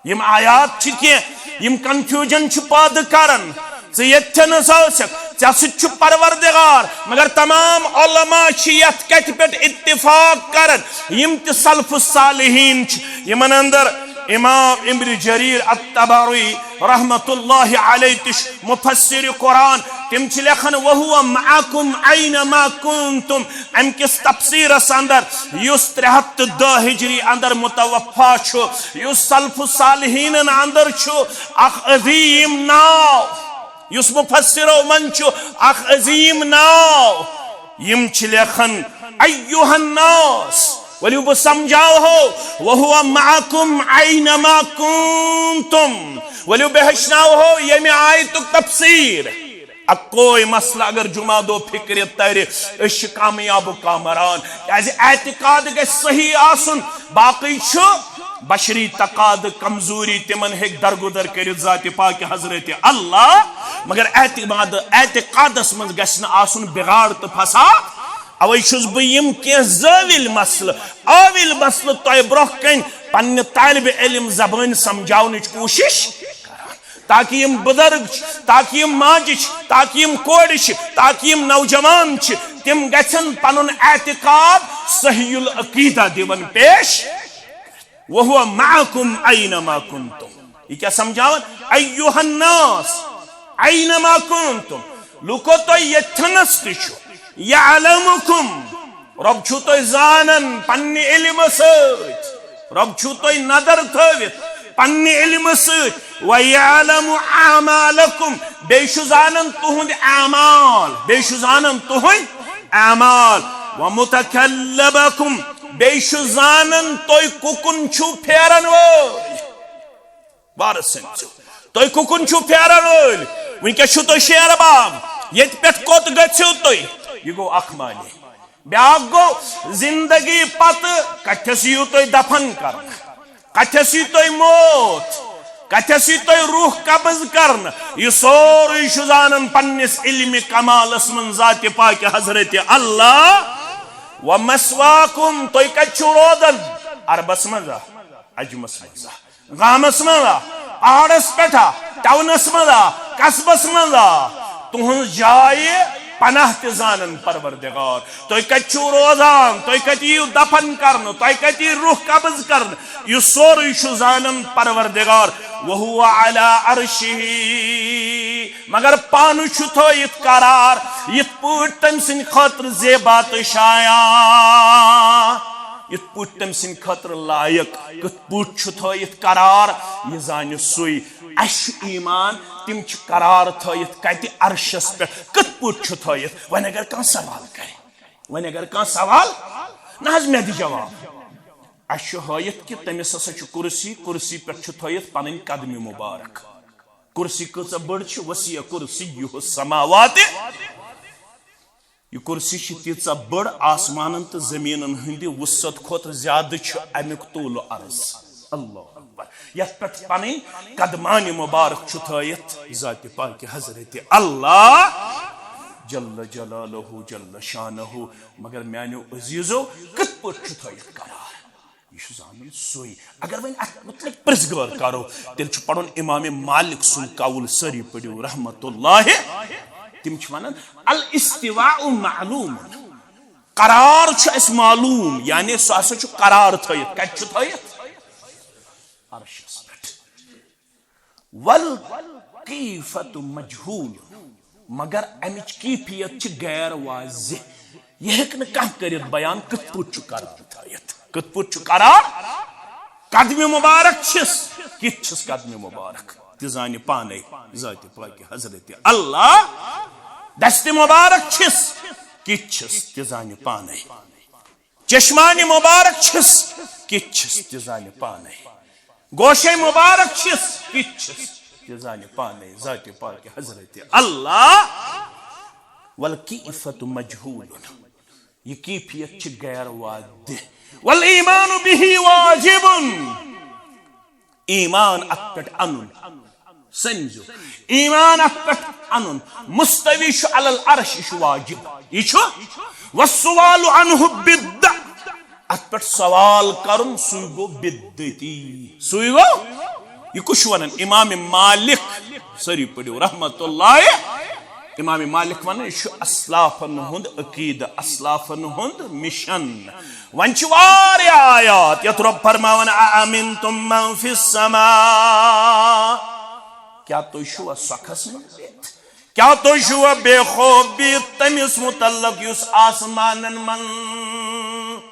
یِم آیات چھِ کینٛہہ، یِم confusion چھِ پٲدٕ کران۔ ژٕ ییٚتھٮ۪نس ٲسکھ، ژےٚ سۭتۍ چھُ پروردگار۔ مگر تمام علماء چھِ یتھ کتھِ پٮ۪ٹھ اتفاق کران، یِم تہِ سلف صالحین چھِ، یِمن اندر امام ابن جریر الطبری رحمت اللہ علیہ تہِ چھُ مفسر قرآن، تِم چھِ لیکھان، وهو معکم اینما کنتم۔ امہِ کِس تفسیرس اندر، یُس ترٛےٚ ہتھ تہٕ دَہ ہجری اندر متوفا چھُ، یُس سلف صالحینن اندر چھُ، اکھ عظیم ناو، یُس مفسرو منٛز چھُ اکھ عظیم ناو، یِم چھِ لیکھان، ایھا الناس، ؤلِو بہٕ سمجھاوہو، وهو معکم اینما کنتم، ؤلِو بہٕ ہیٚچھناوہو ییٚمہِ آیتُک تفسیر۔ اکوے مسئلہ اگر جمعہ دۄہ فکرِ ترِ، أسۍ چھِ کامیاب و کامران۔ کیازِ اعتقاد گژھِ صحیح آسُن، باقٕے چھُ بشری تقاضہٕ، کمزوری، تِمن ہیٚکہِ درگُدر کٔرِتھ ذاتِ پاکہِ حضرت اللہ، مگر اعتماد، اعتقادس منٛز گژھِ نہٕ آسُن بگاڑ تہٕ فساد۔ اوے چھُس بہٕ یِم کینٛہہ زٲوِل مسلہٕ، ٲوِل مسلہٕ تۄہہِ برونٛہہ کنہِ پننہِ طالب علم زبٲنۍ سمجھاونٕچ کوٗشش کران، تاکہ یِم بزرگ چھِ، تاکہ یِم ماجہِ چھِ، تاکہ یِم کورِ چھِ، تاکہ یِم نوجوان چھِ، تِم گژھن پنُن اعتقاد صحیح العقیدہ دِوان پیش۔ وهو معکم اینما کنتم۔ یہ کیا سمجھاوان؟ ایھا الناس، اینما کنتم۔ لوکو، تُہۍ ییٚتھنس تہِ چھِو۔ یعلمکم، رب چھُو تُہۍ زانان پننہِ علمہٕ سۭتۍ۔ رب چھُو تُہۍ نظر تھٲوِتھ پننہِ علمہٕ سۭتۍ۔ ویعلم اعمالکم، بیٚیہِ چھُ زانان تُہُنٛد اعمال، بیٚیہِ چھُ زانان تُہُنٛد اعمال۔ ومتقلبکم، بیٚیہِ چھُ زانان تُہۍ کُکُن چھِو پھیرن وٲلۍ۔ وارٕ سٔمجھِو، تُہۍ کُکُن چھِو پھیرن وٲلۍ؟ وٕنکیٚس چھِو تُہۍ شیر باغ، ییٚتہِ پٮ۪ٹھ کوٚت گٔژھِو تُہۍ؟ یہِ گوٚو اکھ معنی۔ بیٛاکھ گوٚو، زندگی پتہٕ کتھس یِیِو تُہۍ دفن کرنہٕ، کتھس یِیِو تُہۍ موت، کتھس یِیِو تُہۍ روح قبض کرنہٕ۔ یہِ سورُے چھُ زانان پننِس علمِ کمالس منٛز ذاتِ پاکہِ حضرت اللہ۔ ومثواکم، تُہۍ کتہِ چھِو روزان؟ عربس منٛز ہا، عجمس منٛز ہا، گامس منٛز ہا، پہاڑس پٮ۪ٹھ ہا، ٹاونس منٛز ہا، قصبس منٛز ہا، تُہنٛز جاے پناہ تہِ زانن پروردگار۔ تُہۍ کتہِ چھِو روزان؟ تُہۍ کتہِ یِیِو دفن کرنہٕ؟ تُہۍ کتہِ یِیِو روح قبض کرنہٕ؟ یہِ سورُے چھُ زانان پروردگار۔ وهو علی عرشہ، مگر پانہٕ چھُ تھٲیِتھ قرار، یِتھ پٲٹھۍ تٔمۍ سٕنٛدِ خٲطرٕ زیبا تہٕ شایان، یِتھ پٲٹھۍ تٔمۍ سٕنٛدِ خٲطرٕ لایق، کِتھ پٲٹھۍ چھُ تھٲیِتھ قرار، یہِ زانہِ سُے۔ اَسہِ چھُ ایمان، تِم چھِ قرار تھٲیِتھ کتہِ؟ عرشس پٮ۪ٹھ۔ کِتھ پٲٹھۍ چھُ تھٲیِتھ؟ وۄنۍ اگر کانٛہہ سوال کرِ، وۄنۍ اگر کانٛہہ سوال، نہ حظ، مےٚ دِ جواب۔ اَسہِ چھُ ہٲیِتھ کہِ تٔمِس ہسا چھُ کُرسی، کُرسی پٮ۪ٹھ چھُ تھٲیِتھ پنٕنۍ قدمِ مبارک۔ کُرسی کۭژاہ بٔڑ چھِ؟ وسیع کرسیہ السماوات۔ یہِ کُرسی چھِ تیٖژاہ بٔڑ، آسمانن تہٕ زٔمیٖنن ہٕنٛدِ وُسعت کھۄتہٕ زیادٕ چھُ اَمیُک طول و عرض۔ اللہ اکبر۔ یتھ پٮ۪ٹھ پنٕنۍ قدمانِ مبارک چھُ تھٲیِتھ ذاتِ پاکہِ حضرت اللہ جل جلالہ جل شانہ۔ مگر میانیو عزیزو، کِتھ پٲٹھۍ چھُ تھٲیِتھ قرار؟ یہِ چھُ زانُن سُے۔ اگر وۄنۍ اتھ متعلق پرژھ گٲر کرو، تیٚلہِ چھُ پرُن امام مالک سُنٛد قول، سٲری پٔرِو رحمت اللہ۔ تِم چھِ ونان، الاستواء معلوم، قرار چھُ اَسہِ معلوم، یعنی سُہ ہسا چھُ قرار تھٲیِتھ۔ کتہِ چھُ تھٲیِتھ؟ عرشس پٮ۪ٹھ۔ والکیفیت مجہول، مگر امِچ کیفیت چھِ غیر واضح۔ یہِ ہیٚکہِ نہٕ کانٛہہ کٔرِتھ بیان کِتھ پٲٹھۍ چھُ قرار تھٲیِتھ، کِتھ پٲٹھۍ چھُ قرار۔ قدمِ مبارک چھِس، کِتھ چھِس قدمِ مبارک، تہِ زانہِ پانے ذاتِ پاکہِ حضرت اللہ۔ دستِ مبارک چھِس، کِتھ چھِس، تہِ زانہِ پانے۔ چشمانِ مبارک چھِس، کِتھ چھِس، تہِ زانہِ پانے۔ گوشے مبارک چھِس، کِتھ چھِس، تہِ زانہِ پانے ذاتِ پاکہِ حضرت اللہ۔ والکیفۃ مجہول، یہِ کیفیت چھِ غیر واضح۔ والایمان بہ واجب، ایمان اتھ پٮ۪ٹھ انُن۔ سمجھو، ایمان اتھ پٮ۪ٹھ انُن۔ مستوی چھُ علی العرش، یہِ چھُ واجب، یہِ چھُ۔ والسؤال عنہ بدعہ، اتھ پٮ۪ٹھ سوال کرُن، سُے گوٚو بدعتی۔ سُے گوٚو، یہِ کُس چھُ ونان؟ امام مالک، سٲری پٔرِو رحمت اللہ۔ امام مالک ونان، یہِ چھُ اسلافن ہُنٛد عقیدٕ، اسلافن ہُنٛد مِشن۔ وۄنۍ چھِ واریاہ آیات یتھ رۄب فرماوان، أأمنتم من فی السماء، کیٛاہ تُہۍ چھِوا سۄ کھسنہٕ بِہِتھ؟ کیٛاہ تُہۍ چھِوا بے خوف بِہِتھ تٔمِس مُتعلق یُس آسمانن منٛز؟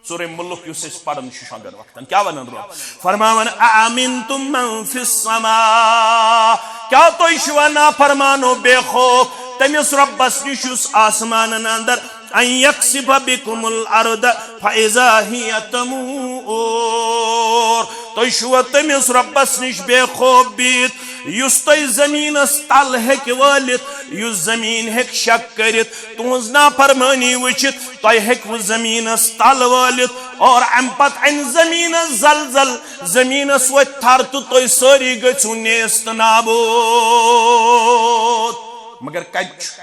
سورہ ملک یُس أسۍ پران چھِ شۄنٛگن وقتن، کیٛاہ ونان رۄب؟ فرماوان، أأمنتم من فی السماء، کیٛاہ تُہۍ چھِوا نافرمانو بے خوف تٔمِس رۄبس نِش یُس آسمانن اندر، ان یخسف بکم الارض فاذا ہی تمور، تُہۍ چھِوا تٔمِس رۄبس نِش بے خوف بِہِتھ یُس تۄہہِ زٔمیٖنس تل ہیٚکہِ وٲلِتھ، یُس زٔمیٖن ہیٚکہِ شک کٔرِتھ، تُہنٛز نافرمٲنی وٕچھِتھ، تۄہہِ ہیٚکوٕ زٔمیٖنس تل وٲلِتھ، اور امہِ پتہٕ انہِ زٔمیٖنس زلزل، زٔمیٖنس وۄتھِ تھر تہٕ تُہۍ سٲری گٔژھِو نیست نابود۔ مگر کتہِ چھُ؟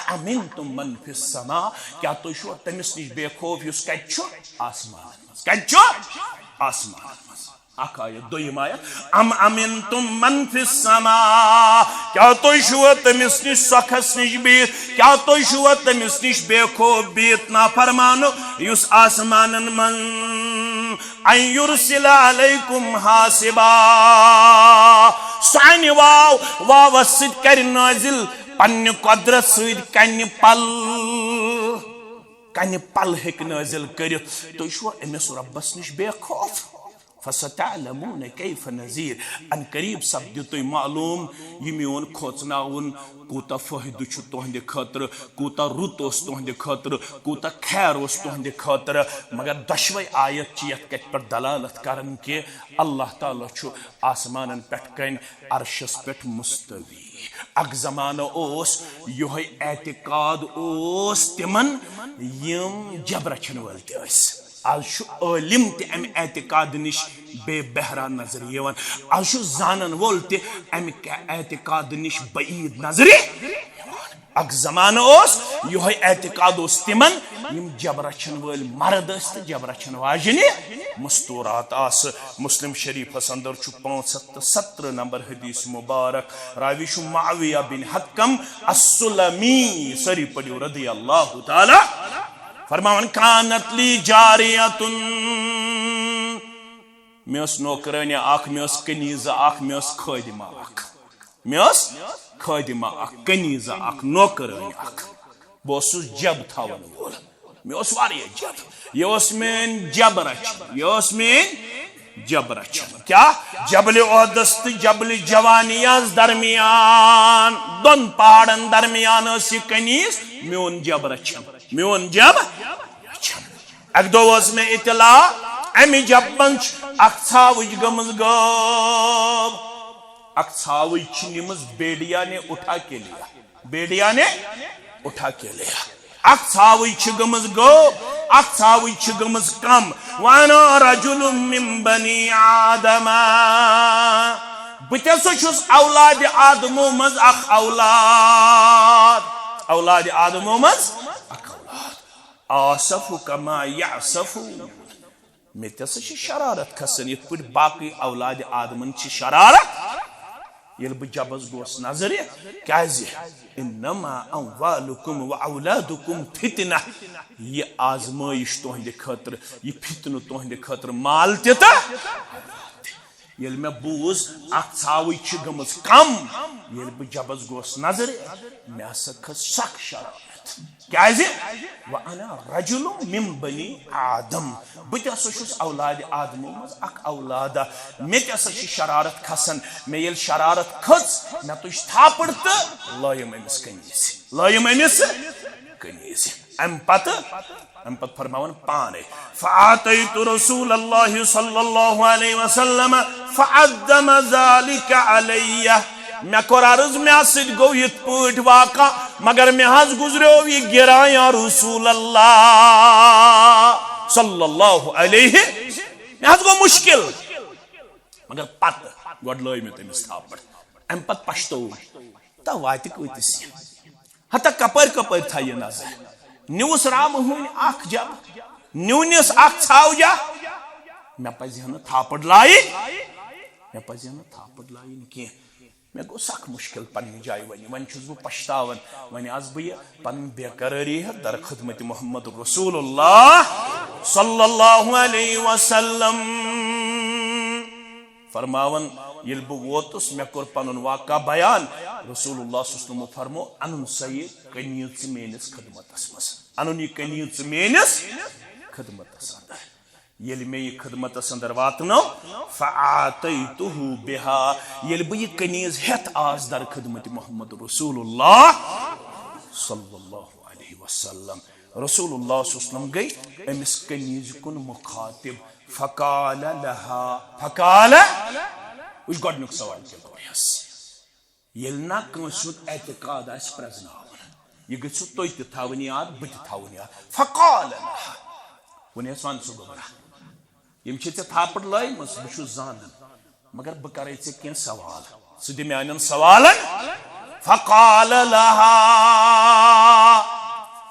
أأمنتم من فی السماء، کیٛاہ تُہۍ چھِوا تٔمِس نِش بے خوف یُس کتہِ چھُ؟ آسمانن منٛز۔ کتہِ چھُ؟ آسمانن منٛز۔ اکھ آیت، دوٚیِم آیت، ام امنتم من فی السماء، کیٛاہ تُہۍ چھِوا تٔمِس نِش سۄ کھسنٕچ بِہِتھ؟ کیٛاہ تُہۍ چھِوا تٔمِس نِش بے خوف بِہِتھ نافرمانو یُس آسمانن منٛز، ان یرسل علیکم حاصبا، سُہ انہِ واو، واوس سۭتۍ کرِ نٲزِل پننہِ قۄدرت سۭتۍ کنہِ پل، کنہِ پل ہیٚکہِ نٲزِل کٔرِتھ۔ تُہۍ چھِوا أمِس رۄبس نِش بے خوف؟ فستعلمون کیف نذیر، ان قریب سپدِ تۄہہِ معلوم یہِ میون کھوژناوُن کوٗتاہ فٲیدٕ چھُ تُہنٛدِ خٲطرٕ، کوٗتاہ رُت اوس تُہنٛدِ خٲطرٕ، کوٗتاہ خیر اوس تُہنٛدِ خٲطرٕ۔ مگر دۄشوے آیت چھِ یتھ کتھ پٮ۪ٹھ دلالت کران کہِ اللہ تعالیٰ چھُ آسمانن پٮ۪ٹھ کنہِ عرشس پٮ۪ٹھ مستوی۔ اکھ زمانہٕ اوس، یِہوٚے اعتقاد اوس تِمن، یِم جبر رچھن وٲلۍ تہِ ٲسۍ۔ از چھُ عٲلم تہِ امہِ اعتقاد نِش بے بہرا نظرِ یِوان۔ از چھُ زانن وول تہِ امہِ اعتقاد نِش بعید نظرِ یِوان۔ اکھ زمانہٕ اوس، یِہوٚے اعتقاد اوس تِمن، یِم جبر رچھن وٲلۍ مرد ٲسۍ تہٕ جبر رچھن واجنہِ مستورات آسہٕ۔ مسلم شریفس اندر چھُ پانٛژھ ہتھ تہٕ ستترٕہ نمبر حدیث مبارک۔ راوی چھُ معاویہ بن حکم السلمی، سٲری پٔرِو رضی اللہ تعالیٰ۔ فرماوان، کانت لی جاریتن، مےٚ ٲس نوکرٲنی اکھ، مےٚ ٲس کنیزہ اکھ، مےٚ ٲس خٲدمہ اکھ، مےٚ ٲس خٲدمہ اکھ، کنیزہ اکھ، نوکرٲنی اکھ۔ بہٕ اوسُس جب تھاون وول۔ مےٚ اوس واریاہ جب۔ یہِ اوس میٲنۍ جب رچھن۔ یہِ اوس میٲنۍ جب رچھن۔ کیٛاہ؟ جبلِ احدس تہٕ جبلِ جوانیاہس درمیان، دۄن پہاڑن درمیان ٲس یہِ کنیز میون جب رچھن۔ میون جب رچھن۔ اکہِ دۄہ وٲژ مےٚ اطلاع، امہِ جبہٕ منٛز چھِ اکھ ژھاوٕج گٔمٕژ غٲب۔ اکھ ژھاوٕج چھِ نِمٕژ، بیڑیا نے اٹھا کے لیا۔ بیڑیا نے اٹھا کے لیا۔ اکھ ژھاوٕج چھِ گٔمٕژ غٲب، اکھ ژھاوٕج چھِ گٔمٕژ کم۔ وانا رجل من بنی آدم۔ بہٕ تہِ ہسا چھُس اولادِ آدمو منٛز اکھ اولاد۔ اولادِ آدمو منٛز اکھ اولاد۔ آسف کما یاسفون۔ مےٚ تہِ ہسا چھِ شرارت کھسان، یِتھ پٲٹھۍ باقٕے اولادِ آدمن چھِ شرارت۔ ییٚلہِ بہٕ جبس گوس نظرِ، کیازِ؟ انما اموالکم و اولادکم فتنہ۔ یہِ آزمٲیش تُہنٛدِ خٲطرٕ، یہِ فتنہٕ تُہنٛدِ خٲطرٕ، مال تہِ تہٕ اولاد تہِ۔ ییٚلہِ مےٚ بوٗز اکھ ژھاوٕج چھِ گٔمٕژ کم، ییٚلہِ بہٕ جبس گوس نظرِ، مےٚ ہسا کھٔژ سخ شرارت۔ کیازِ؟ وانا رجل من بنی آدم، بہٕ تہِ ہسا چھُس اولادِ آدمو منٛز اکھ اولادہ، مےٚ تہِ ہسا چھِ شرارت کھسان۔ مےٚ ییٚلہِ شرارت کھٔژ، مےٚ تُج تھاپڑ تہٕ لٲیم أمِس کنیزِ، لٲیم أمِس کنیزِ۔ امہِ پتہٕ، امہِ پتہٕ فرماوان پانے، فآتیت رسول اللہ صلی اللہ علیہ وسلم فعظم ذلك علیہ۔ مےٚ کوٚر عرض، مےٚ سۭتۍ گوٚو یِتھ پٲٹھۍ واقع، مگر مےٚ حظ گُزریو یہِ گِران یا رسول اللہ صلی اللہ علیہ۔ مےٚ حظ گوٚو مُشکِل، مگر پتہٕ گۄڈٕ لٲج مےٚ تٔمِس تھاپڑ، امہِ پتہٕ پشتووُم۔ تہٕ واتہِ کۭتِس یہِ؟ ہتا کپٲرۍ کپٲرۍ تھایہِ نظر؟ نیوٗس رامہٕ ہوٗنۍ اکھ جب، نیوٗنِس اکھ ژھاوجا۔ مےٚ پزِ ہا نہٕ تھاپڑ لایِنۍ، مےٚ پزِ ہا نہٕ تھاپڑ لایِنۍ کینٛہہ۔ مےٚ گوٚو سخ مُشکِل پننہِ جایہِ۔ وۄنۍ، وۄنۍ چھُس بہٕ پشتاوان، وۄنۍ آس بہٕ یہِ پنٕنۍ بے قرٲری ہٮ۪تھ در خدمت محمد رسول اللہ صلی اللہ علیہ وسلم۔ فرماوان، ییٚلہِ بہٕ ووتُس، مےٚ کوٚر پنُن واقعہ بیان۔ رسول اللہ صلی اللہ علیہ وسلم فرمو، انُن سا یہِ کنیز ژٕ میٲنِس خدمتس منٛز، انُن یہِ کنیز ژٕ میٲنِس خدمتس اندر۔ ییٚلہِ مےٚ یہِ خدمتس اندر واتنٲو، فآتیتہ بہا، ییٚلہِ بہٕ یہِ کنیز ہٮ۪تھ آس در خدمت محمد رسول اللہ صلی اللہ علیہ وسلم، رسول اللہ صلی اللہ علیہ وسلم گٔے أمِس کنیزِ کُن مخاطب۔ فقال لها، فقال، وٕچھ گۄڈٕنیُک سوال کیٛاہ کوٚر یَس۔ ییٚلہِ نہ کٲنٛسہِ ہُنٛد اعتقاد آسہِ پرٛزناوُن، یہِ گٔژھِو تُہۍ تہِ تھاوٕنۍ یاد، بہٕ تہِ تھاوُن یاد۔ فقال لها، ووٚنُس، وَن سا گوٚبرا، یِم چھِ ژےٚ تھاپڑ لٲیمٕژ، بہٕ چھُس زانان، مگر بہٕ کرے ژےٚ کینٛہہ سوال، ژٕ دِ میانٮ۪ن سوالن۔ فقال لها،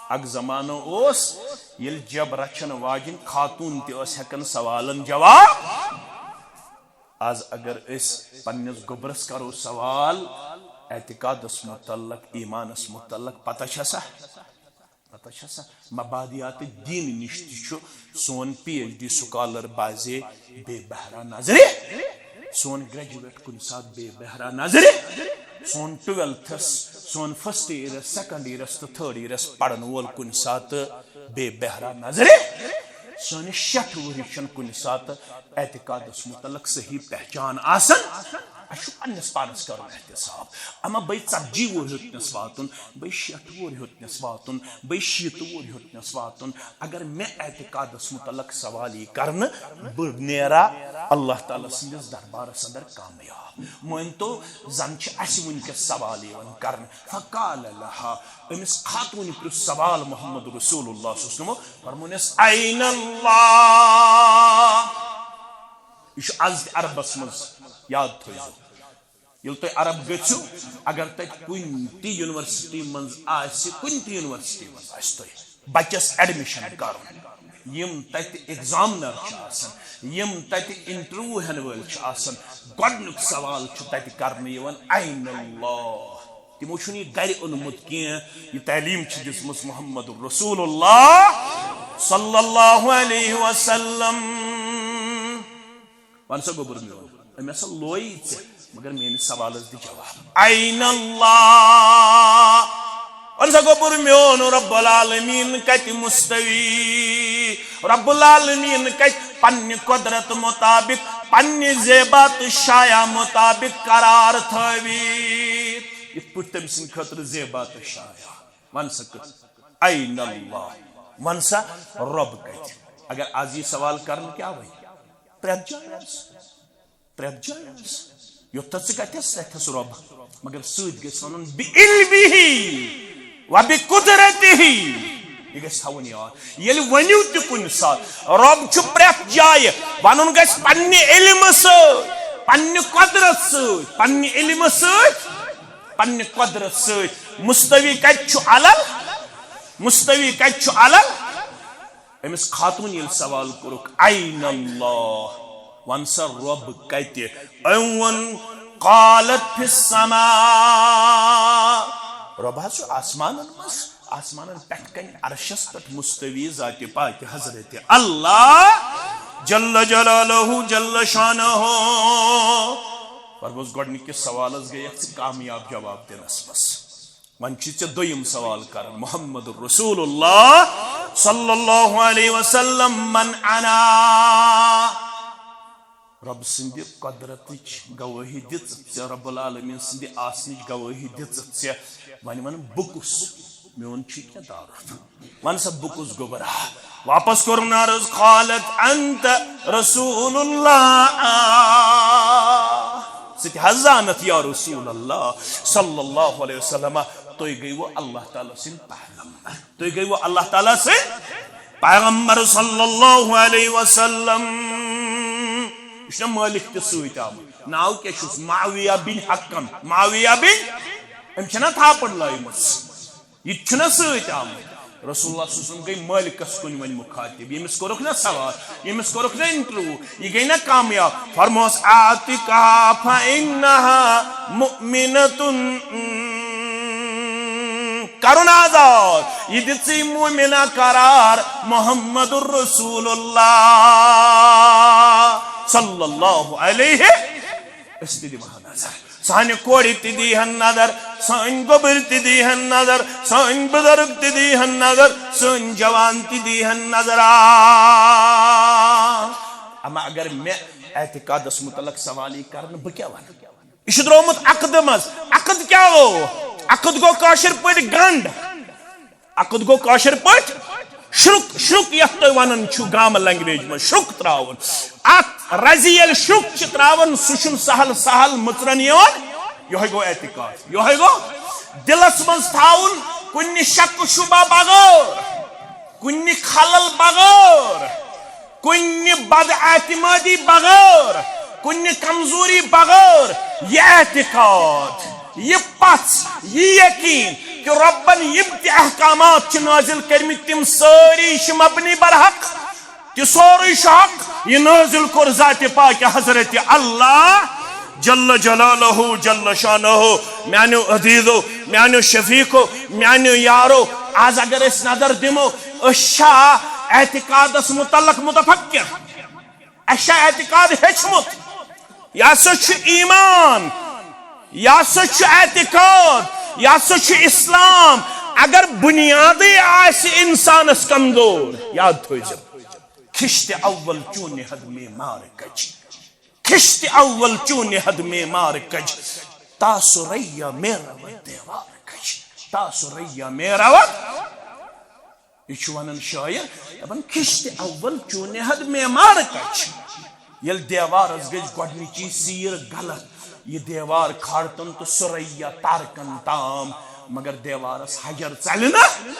اکھ زمانہٕ اوس، ییٚلہِ جب رچھن واجِنۍ خاتوٗن تہِ ٲس ہٮ۪کان سوالن جواب۔ از اگر أسۍ پننِس گوٚبرس کرو سوال اعتقادس متعلق، ایمانس متعلق، پتہ چھا سا؟ پتہ چھا سا؟ مبادیات دین نِش تہِ چھُ سون پی ایچ ڈی سکالر بازے بے بہرا نظرِ، سون گریجویٹ کُنہِ ساتہٕ بے بہرا نظرِ، سون ٹویلتھس، سون فرسٹ ایئرس، سیکنڈ ایئرس تہٕ تھرڈ ایئرس پرن وول کُنہِ ساتہٕ بے بہرا نظرِ۔ سٲنِس شیٹھ وُہرِس چھَنہٕ کُنہِ ساتہٕ اعتقادس متعلق صحیح پہچان آسان۔ اَسہِ چھُ پننِس پانس کرُن احتساب۔ اما بے ژتجی وُہُر ہیوٚتنس واتُن، بے شیٹھ وُہُر ہیوٚتنس واتُن، بے شیٖتھ وُہُر ہیوٚتنس واتُن۔ اگر مےٚ اعتقادس متعلق سوال یی کرنہٕ، بہٕ نیرا اللہ تعالیٰ سٕنٛدِس دربارس اندر کامیاب۔ مٲنۍ تو، زن چھِ اسہِ وٕنکیٚس سوال یِوان کرنہٕ۔ فقال لها، أمِس خاتوٗنہِ پرٛژھ سوال محمد رسول اللہ صلی اللہ علیہ وسلم، فرمونس، "أين الله؟" یہِ چھُ از تہِ عربس منٛز، یاد تھٲیزیو۔ ییٚلہِ تُہۍ عرب گٔژھِو، اگر تتہِ کُنہِ تہِ یونیورسٹی منٛز آسہِ، کُنہِ تہِ یونیورسٹی منٛز آسہِ تۄہہِ بچس ایڈمیشن کرُن، یِم تتہِ ایگزامنر چھِ آسان، یِم تتہِ انٹرویو ہٮ۪ن وٲلۍ چھِ آسان، گۄڈنیُک سوال چھُ تتہِ کرنہٕ یِوان، "أين الله؟" تِمو چھُنہٕ یہِ گرِ اوٚنمُت کینٛہہ، یہِ تعلیٖم چھِ دِژمٕژ محمد رسول اللہ صلی اللہ علیہ وسلم۔ وَن سا گوٚبُر میون، أمۍ ہسا لویی ژےٚ، مگر میٲنِس سوالس دِ جواب۔ أين الله؟ وَن سا گوٚبُر میون، رب العالمین کتہِ مستوی؟ رب العالمین کتہِ پننہِ قدرت مطابق پننہِ زیبا تہٕ شایا مطابق قرار تھٲوِتھ، یِتھ پٲٹھۍ تٔمۍ سٕنٛدِ خٲطرٕ زیبا تہٕ شایا؟ وَن سا کتھ، أين الله؟ وَن سا رب کتہِ؟ اگر از یہِ سوال کرنہٕ، کیٛاہ وَنہِ؟ پرٛٮ۪تھ جایہِ آسہِ۔ پرٛٮ۪تھ جایہِ آسہِ۔ یوٚتتھ ژٕ کتٮ۪س، تتٮ۪س رۄب۔ مگر سۭتۍ گژھِ ونُن، "بعلمه وبقدرته"۔ یہِ گژھِ تھاوُن یاد۔ ییٚلہِ ؤنِو تہِ کُنہِ ساتہٕ، رۄب چھُ پرٛٮ۪تھ جایہِ، ونُن گژھِ پننہِ علمہٕ سۭتۍ، پننہِ قدرت سۭتۍ، پننہِ علمہٕ سۭتۍ، پننہِ قدرت سۭتۍ۔ مستوی کتہِ چھُ علل؟ مستوی کتہِ چھُ علل؟ أمِس خاتوٗن ییٚلہِ سوال کوٚرُکھ، "أين الله؟" وَن سا، رۄب کَتہِ؟ أمۍ ووٚن، "قالت في السماء۔" رۄب حظ چھُ آسمانَن منٛز، آسمانَن پٮ۪ٹھ کَنہِ عرشَس پٮ۪ٹھ مستوی ذاتِ پاکہِ حضرت اللہ۔ جل جلالہ جل شانہ۔ فرموس، گۄڈنِکِس سوالس گٔیَکھ ژٕ کامیاب جواب دِنس منٛز۔ وۄنۍ چھُے ژےٚ دوٚیِم سوال کران، محمد رسول اللہ صلی اللہ علیہ وسلم، من انا؟ رۄب سٕنٛدِ قۄدرتٕچ گوٲہی دِژ ژےٚ، رب العالمین سٕنٛدِ آسنٕچ گوٲہی دِژ ژےٚ۔ وۄنۍ وَن، بہٕ کُس؟ میون چھُے کینٛہہ تعارُف؟ وَن سا، بہٕ کُس گوٚبرا؟ واپس کوٚرُن عرض، قالت انت رسول اللہ۔ ژٕ تہِ حظ زانتھ یا رسول اللہ صلی اللہ علیہ وسلم، تُہۍ گٔیوٕ اللہ تعالیٰ سٕنٛدۍ پیغمبر۔ تُہۍ گٔیوٕ اللہ تعالیٰ سٕنٛدۍ پیغمبر صلی اللہ علیہ وسلم۔ یہِ چھُنہ مٲلِک تہِ سۭتۍ آمُت؟ ناو کیٛاہ چھُس؟ معاویہ بن حکم۔ معاویہ بن، أمۍ چھَنہ تھاپڑ لٲیمٕژ؟ یہِ تہِ چھُنہ سۭتۍ آمُت؟ رسول اللہ صلی اللہ علیہ وسلم گٔے مٲلِکَس کُن وۄنۍ مُخاطب۔ ییٚمِس کوٚرُکھ نہ سوال، ییٚمِس کوٚرُکھ نہ انٹرویو، یہِ گٔے نہ کامیاب۔ فرموس، اعتقها فإنها مؤمنة۔ کرُن آزاد، یہِ دِژٕے مومنہ قرار محمد رسول اللہ صلی اللہ علیہ۔ أسۍ تہِ دِمہو نظر، سانہِ کورِ تہِ دیٖہن نظر، سٲنۍ گوٚبٕرۍ تہِ دیٖہن نظر، سٲنۍ بُزرگ تہِ دیٖہن نظر، سٲنۍ جوان تہِ دیٖہن نظر۔ آ، اما اگر مےٚ اعتقادس متعلق سوال یی کرنہٕ، بہٕ کیٛاہ ونہٕ؟ یہِ چھُ درٛامُت عقدٕ منٛز۔ عقد کیٛاہ گوٚو؟ عقد گوٚو کٲشِر پٲٹھۍ گنٛڈ۔ عقد گوٚو کٲشِر پٲٹھۍ شرُک، شرُک یَتھ تُہۍ وَنان چھِو گامہٕ language منٛز، شرُک ترٛاوُن۔ اَتھ رَزِ ییٚلہِ شرُک چھِ ترٛاوان، سُہ چھُنہٕ سہل سہل مٕژرَن یِوان۔ یِہوٚے گوٚو اعتقاد، یِہوٚے گوٚو دِلَس منٛز تھاوُن، کُنہِ شک شبہ بغٲر، کُنہِ خلل بغٲر، کُنہِ بد اعتمادی بغٲر، کُنہِ کمزوری بغٲر، یہِ اعتقاد، یہِ پژھ، یہِ یقین کہِ رۄبن یِم تہِ احکامات چھِ نٲزِل کٔرمٕتۍ، تِم سٲری چھِ مبنی برحق، تہِ سورُے چھُ حق۔ یہِ نٲزِل کوٚر ذاتِ پاکہِ حضرت اللہ جل جلالہ جل شانہ۔ میانیو عزیزو، میانیو شفیقو، میانیو یارو، آز اگر أسۍ نظر دِمو، أسۍ چھا اعتقادس متعلق متفکر؟ اَسہِ چھا اعتقاد ہیٚچھمُت؟ یہِ ہسا چھُ ایمان، یہِ ہسا چھُ اعتقاد، یہِ ہسا چھُ اسلام۔ اگر بنیادٕے آسہِ انسانس کمزور، یاد تھٲیزیو، خشت اول چون حد میں مار کج۔ خشت اول چون حد میں مار کج، تا ثریا میں رود دیوار کج، تا ثریا میں رود۔ یہِ چھُ ونان شٲعر، دپان، خشت اول چون حد میں مار کج۔ ییٚلہِ دیوارس گٔژھ گۄڈنِچی سیٖر غلط، یہِ دیوار کھارتن تہٕ ثریا تارکن تام، مگر دیوارس حجر ژلہِ نہٕ،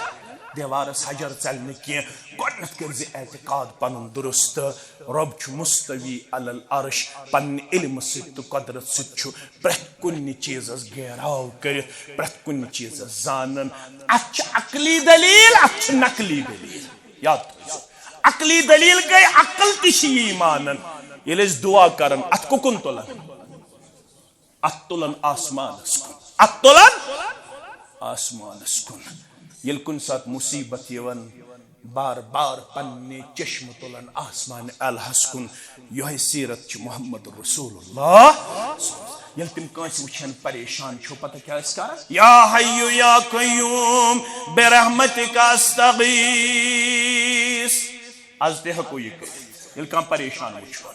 دیوارس حجر ژلہِ نہٕ کینٛہہ۔ گۄڈنٮ۪تھ کٔرۍ زِ اعتقاد پنُن درست۔ رۄب چھُ مستوی علی العرش، پننہِ علمہٕ سۭتۍ تہٕ قۄدرت سۭتۍ چھُ پرٛٮ۪تھ کُنہِ چیٖزس گیراو کٔرِتھ، پرٛٮ۪تھ کُنہِ چیٖزس زانان۔ اتھ چھِ عقلی دلیل، اتھ چھِ نقلی دلیل۔ یاد تھٲیِو، عقلی دلیل گٔے عقل تہِ چھِ یی مانان۔ ییٚلہِ أسۍ دعا کران، اتھ کُکُن تُلان؟ اتھ تُلان آسمانس کُن، اتھ تُلان آسمانس کُن۔ ییٚلہِ کُنہِ ساتہٕ مصیبت یِوان، بار بار پننہِ چشمہٕ تُلان آسمان الہس کُن۔ یۄہے سیرت چھِ محمد رسول اللہ۔ ییٚلہِ تِم کٲنٛسہِ وٕچھن پریشان چھُ، پتہ کیٛاہ ٲسۍ کران؟ یا حی یا قیوم برحمتک استغیث۔ از تہِ ہٮ۪کو یہِ کٔرِتھ، ییٚلہِ کانٛہہ پریشان وٕچھو۔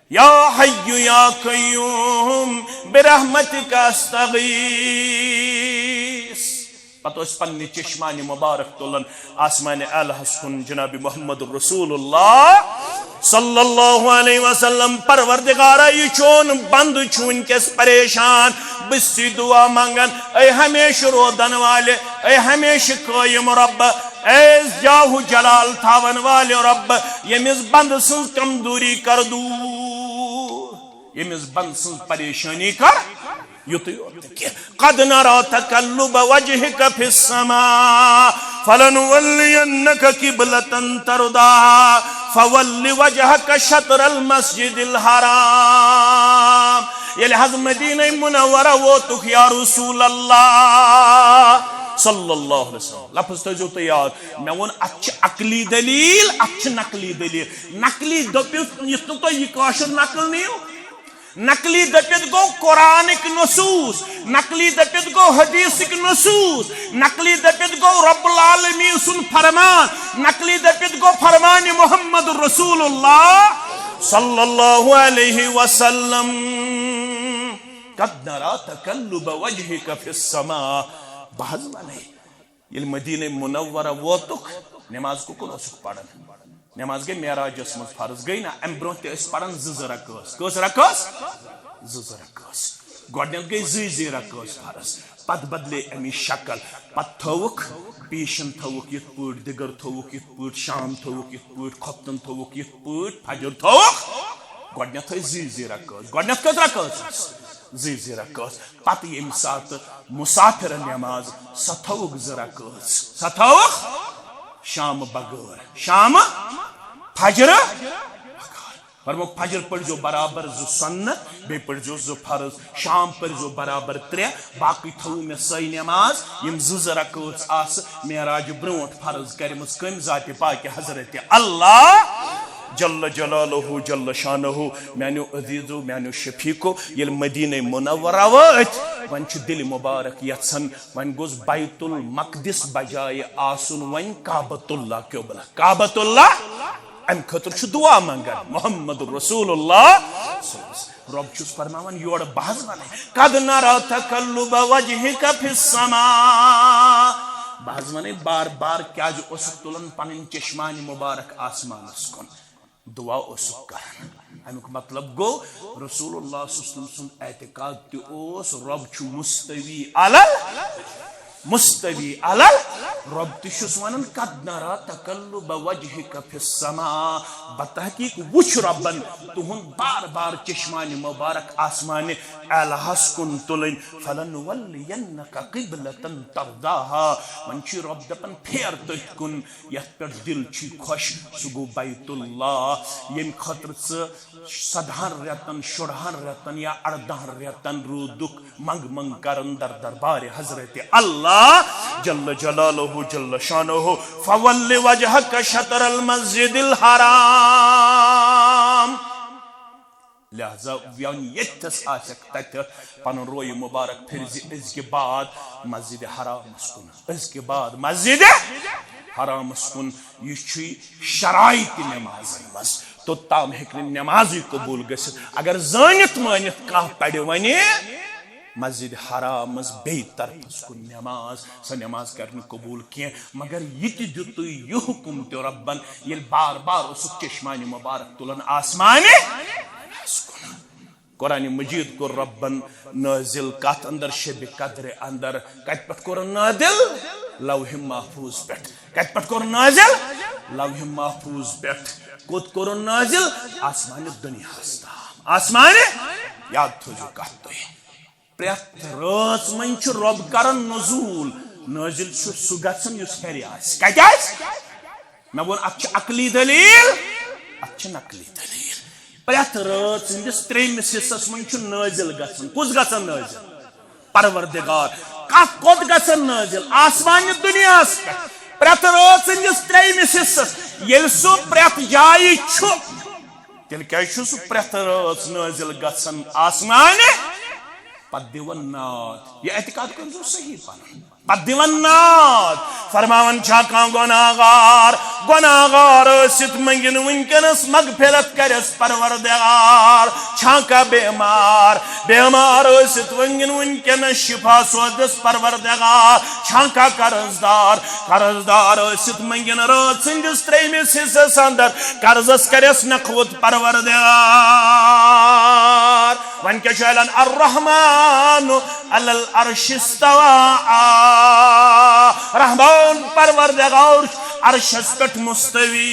یا حی یا قیوم برحمتک استغیث۔ پتہٕ ٲسۍ پننہِ چشمانِ مبارک تُلان آسمانِ الہس کُن، جناب محمد رسول اللہ صلی اللہ علیہ وسلم۔ پروردگارا، یہِ چون بندٕ چھُ وٕنکیٚس پریشان، بہٕ چھُسے دعا منگان، اے ہمیشہٕ رودن والہِ، اے ہمیشہٕ قٲیِم رۄب، اے جاہ و جلال تھاون والہِ رۄب، ییٚمِس بندٕ سٕنٛز کمزوری کر دوٗر، ییٚمِس بندٕ سٕنٛز پریشٲنی کر یُتُے یوت نہٕ کینٛہہ۔ قد نرى تقلب وجهك في السماء فلنولينك قبلة ترضاها فول وجهك شطر المسجد الحرام۔ ییٚلہِ حض مدینہ منورہ ووتُکھ یا رسول اللہ، صلی اللہ علیہ وسلم۔ لفظ تھٲیزیو تُہۍ یاد، مےٚ ووٚن، اتھ چھِ عقلی دلیل، اتھ چھِ نقلی دلیل۔ نقلی دٔپِو، یُتھ نہٕ تُہۍ یہِ کٲشُر نقل نِیِو۔ نقلی دٔپِتھ گوٚو قرآنٕکۍ نصوص، نقلی دٔپِتھ گوٚو حدیثٕکۍ نصوص، نقلی دٔپِتھ گوٚو رب العالمین سُنٛد فرمان، نقلی دٔپِتھ گوٚو فرمان محمد رسول اللہ صلی اللہ علیہ وسلم۔ قد نرى تقلب وجهك في السماء۔ بہٕ حظ وَنَے، ییٚلہِ مدینہ منورہ ووتُکھ، نماز کُکُن اوسُکھ پران؟ نماز گٔے معراجس منٛز فرض، گٔے نا؟ امہِ برونٛہہ تہِ ٲسۍ پران زٕ زٕ رکٲژ۔ کٔژ رکٲژ؟ زٕ زٕ رکٲژ۔ گۄڈٕنیتھ گٔے زٕے زٕے رکٲژ فرض، پتہٕ بدلے امی شکل۔ پتہٕ تھٲوُکھ پیشن، تھٲوُکھ یِتھ پٲٹھۍ، دِگر تھٲوُکھ یِتھ پٲٹھۍ، شام تھٲوُکھ یِتھ پٲٹھۍ، خۄفتن تھٲوُکھ یِتھ پٲٹھۍ، فجر تھٲوُکھ۔ گۄڈٕنیتھ ٲسۍ زٕے زٕے رکٲژ۔ گۄڈٕنیتھ کٔژ رکٲژ ٲس؟ زٕے زٕے رکٲژ۔ پتہٕ ییٚمہِ ساتہٕ مسافر نماز، سۄ تھٲوٕکھ زٕ رکٲژ، سۄ تھٲوٕکھ شامہٕ بغٲر، شامہٕ فجرٕ بغٲر۔ فرمووُکھ، فجر پٔرۍزیو برابر زٕ سنت، بیٚیہِ پٔرۍزیو زٕ فرض، شام پٔرۍزیو برابر ترٛےٚ، باقٕے تھٲوٕو مےٚ سۄے نماز، یِم زٕ زٕ رکٲژ آسہٕ معراج برونٛٹھ فرض کَرِمٕژ کٔمۍ؟ ذاتِ پاکہِ حضرت اللہ جل جلالہ جل شانہ۔ میانیو عزیزو، میانیو شفیقو، ییٚلہِ مدینہ منورہ وٲتۍ، وۄنۍ چھُ دِلہِ مبارک یژھان، وۄنۍ گوٚژھ بیت المقدس بجایہِ آسُن وۄنۍ کعبۃ اللہ قبلہ۔ کعبۃ اللہ، امہِ خٲطرٕ چھُ دعا منگان محمد رسول اللہ۔ رۄب چھُس فرماوان، یورٕ بہٕ حظ وَنَے، قد نرى تقلب وجهك في السماء۔ بہٕ حظ وَنَے بار بار، کیازِ اوسُکھ تُلان پنٕنۍ چشمانِ مبارک آسمانس کُن؟ دعا اوسُکھ کران۔ امیُک مطلب گوٚو، رسول اللہ صلی اللہ علیہ وسلم سُنٛد اعتقاد تہِ اوس، رۄب چھُ مستوی علل، مستوی علل، رۄب تہِ چھُس وَنان، قد نرى تقلب وجهك في السماء، بتحقیق وُچھ رۄبن تُہُنٛد بار بار چشمانِ مبارک آسمانِ اعلیٰ ہس کُن تُلٕنۍ، فلنولينك قبلة ترضاها، وۄنۍ چھُ رۄب دپان، پھیر تٔتھۍ کُن یتھ پٮ۪ٹھ دِل چھُے خۄش، سُہ گوٚو بیت اللہ، ییٚمہِ خٲطرٕ ژٕ سدہن رٮ۪تن، شُرہن رٮ۪تن یا اردہن رٮ۪تن روٗدُکھ منٛگ منٛگ کران در دربارِ حضرت اللہ جل جلالہ جل شانہ۔ فول وجهك شطر المسجد الحرام۔ لہذا وۄنۍ ییٚتھس آسکھ تتھس پنُن رویہِ مبارک پھِرزِ أزکہِ بعد مسجدِ حرامس کُن، أزکہِ بعد مسجدِ حرامس کُن۔ یہِ چھُے شرایطِ نمازن منٛز، توٚت تام ہیٚکہِ نہٕ نمازٕے قبول گٔژھِتھ۔ اگر زٲنِتھ مٲنِتھ کانٛہہ پرِ وۄنۍ مسجدِ حرام منٛز بیٚیہِ طرفس کُن نماز، سۄ نماز کرِ نہٕ قبول کینٛہہ۔ مگر یہِ تہِ دیُتُے یہِ حُکم تہِ رۄبن، ییٚلہِ بار بار اوسُکھ چشمانِ مبارک تُلان آسمانہِ۔ قرآن مجید کوٚر رۄبن نٲزِل کتھ اندر؟ شبِ قدرِ اندر۔ کتہِ پٮ۪ٹھ کوٚرُن نٲزِل؟ لوح محفوظ پٮ۪ٹھ۔ کتہِ پٮ۪ٹھ کوٚرُن نٲزِل؟ لوح محفوظ پٮ۪ٹھ۔ کوٚت کوٚرُن نٲزِل؟ آسمانِ دُنیاہس تام۔ آسمانِ، یاد تھٲوزیو کتھ تُہۍ۔ پرٛٮ۪تھ رٲژ منٛز چھُ رۄب کران نزول۔ نٲزِل چھُ سُہ گژھان یُس ہیٚرِ آسہِ۔ کتہِ آسہِ؟ مےٚ ووٚن، اتھ چھِ عقلی دلیل، اتھ چھِ نقلی دلیل۔ پرٛٮ۪تھ رٲژ ہٕنٛدِس ترٛیٚیمِس حصس منٛز چھُ نٲزِل گژھان۔ کُس گژھان نٲزِل؟ پروردگار۔ کتھ کوٚت گژھان نٲزِل؟ آسمانہِ دُنیاہس پٮ۪ٹھ۔ پرٛٮ۪تھ رٲژ ہٕنٛدِس ترٛیٚیمِس حصس، ییٚلہِ سُہ پرٛٮ۪تھ جایہِ چھُ، تیٚلہِ کیٛازِ چھُ سُہ پرٛٮ۪تھ رٲژ نٲزِل گژھان آسمانہِ؟ پتہٕ دِوان ناد۔ یہِ اعتقاد کٔرۍزیو صحیح پنُن۔ پتہٕ دِوان ناد، فرماوان، چھا کانٛہہ گۄناہگار، گۄناہگار ٲسِتھ منٛگِن وٕنکیٚنس مغفرت کرٮ۪س پروردگار؟ چھا کانٛہہ بیمار، بیمار ٲسِتھ منٛگِن وٕنکیٚنس شفا سوزٮ۪س پروردگار؟ چھا کانٛہہ قرض دار، قرض دار ٲسِتھ منٛگِن رٲژ ہٕنٛدِس ترٛیٚیمِس حصس اندر قرضس کرٮ۪س نقوت پروردگار؟ وۄنۍ کیٛاہ چھُ اعلان؟ الرحمن علی العرش استوى۔ رحمان پروردگار چھُ عرشس پٮ۪ٹھ مستوی،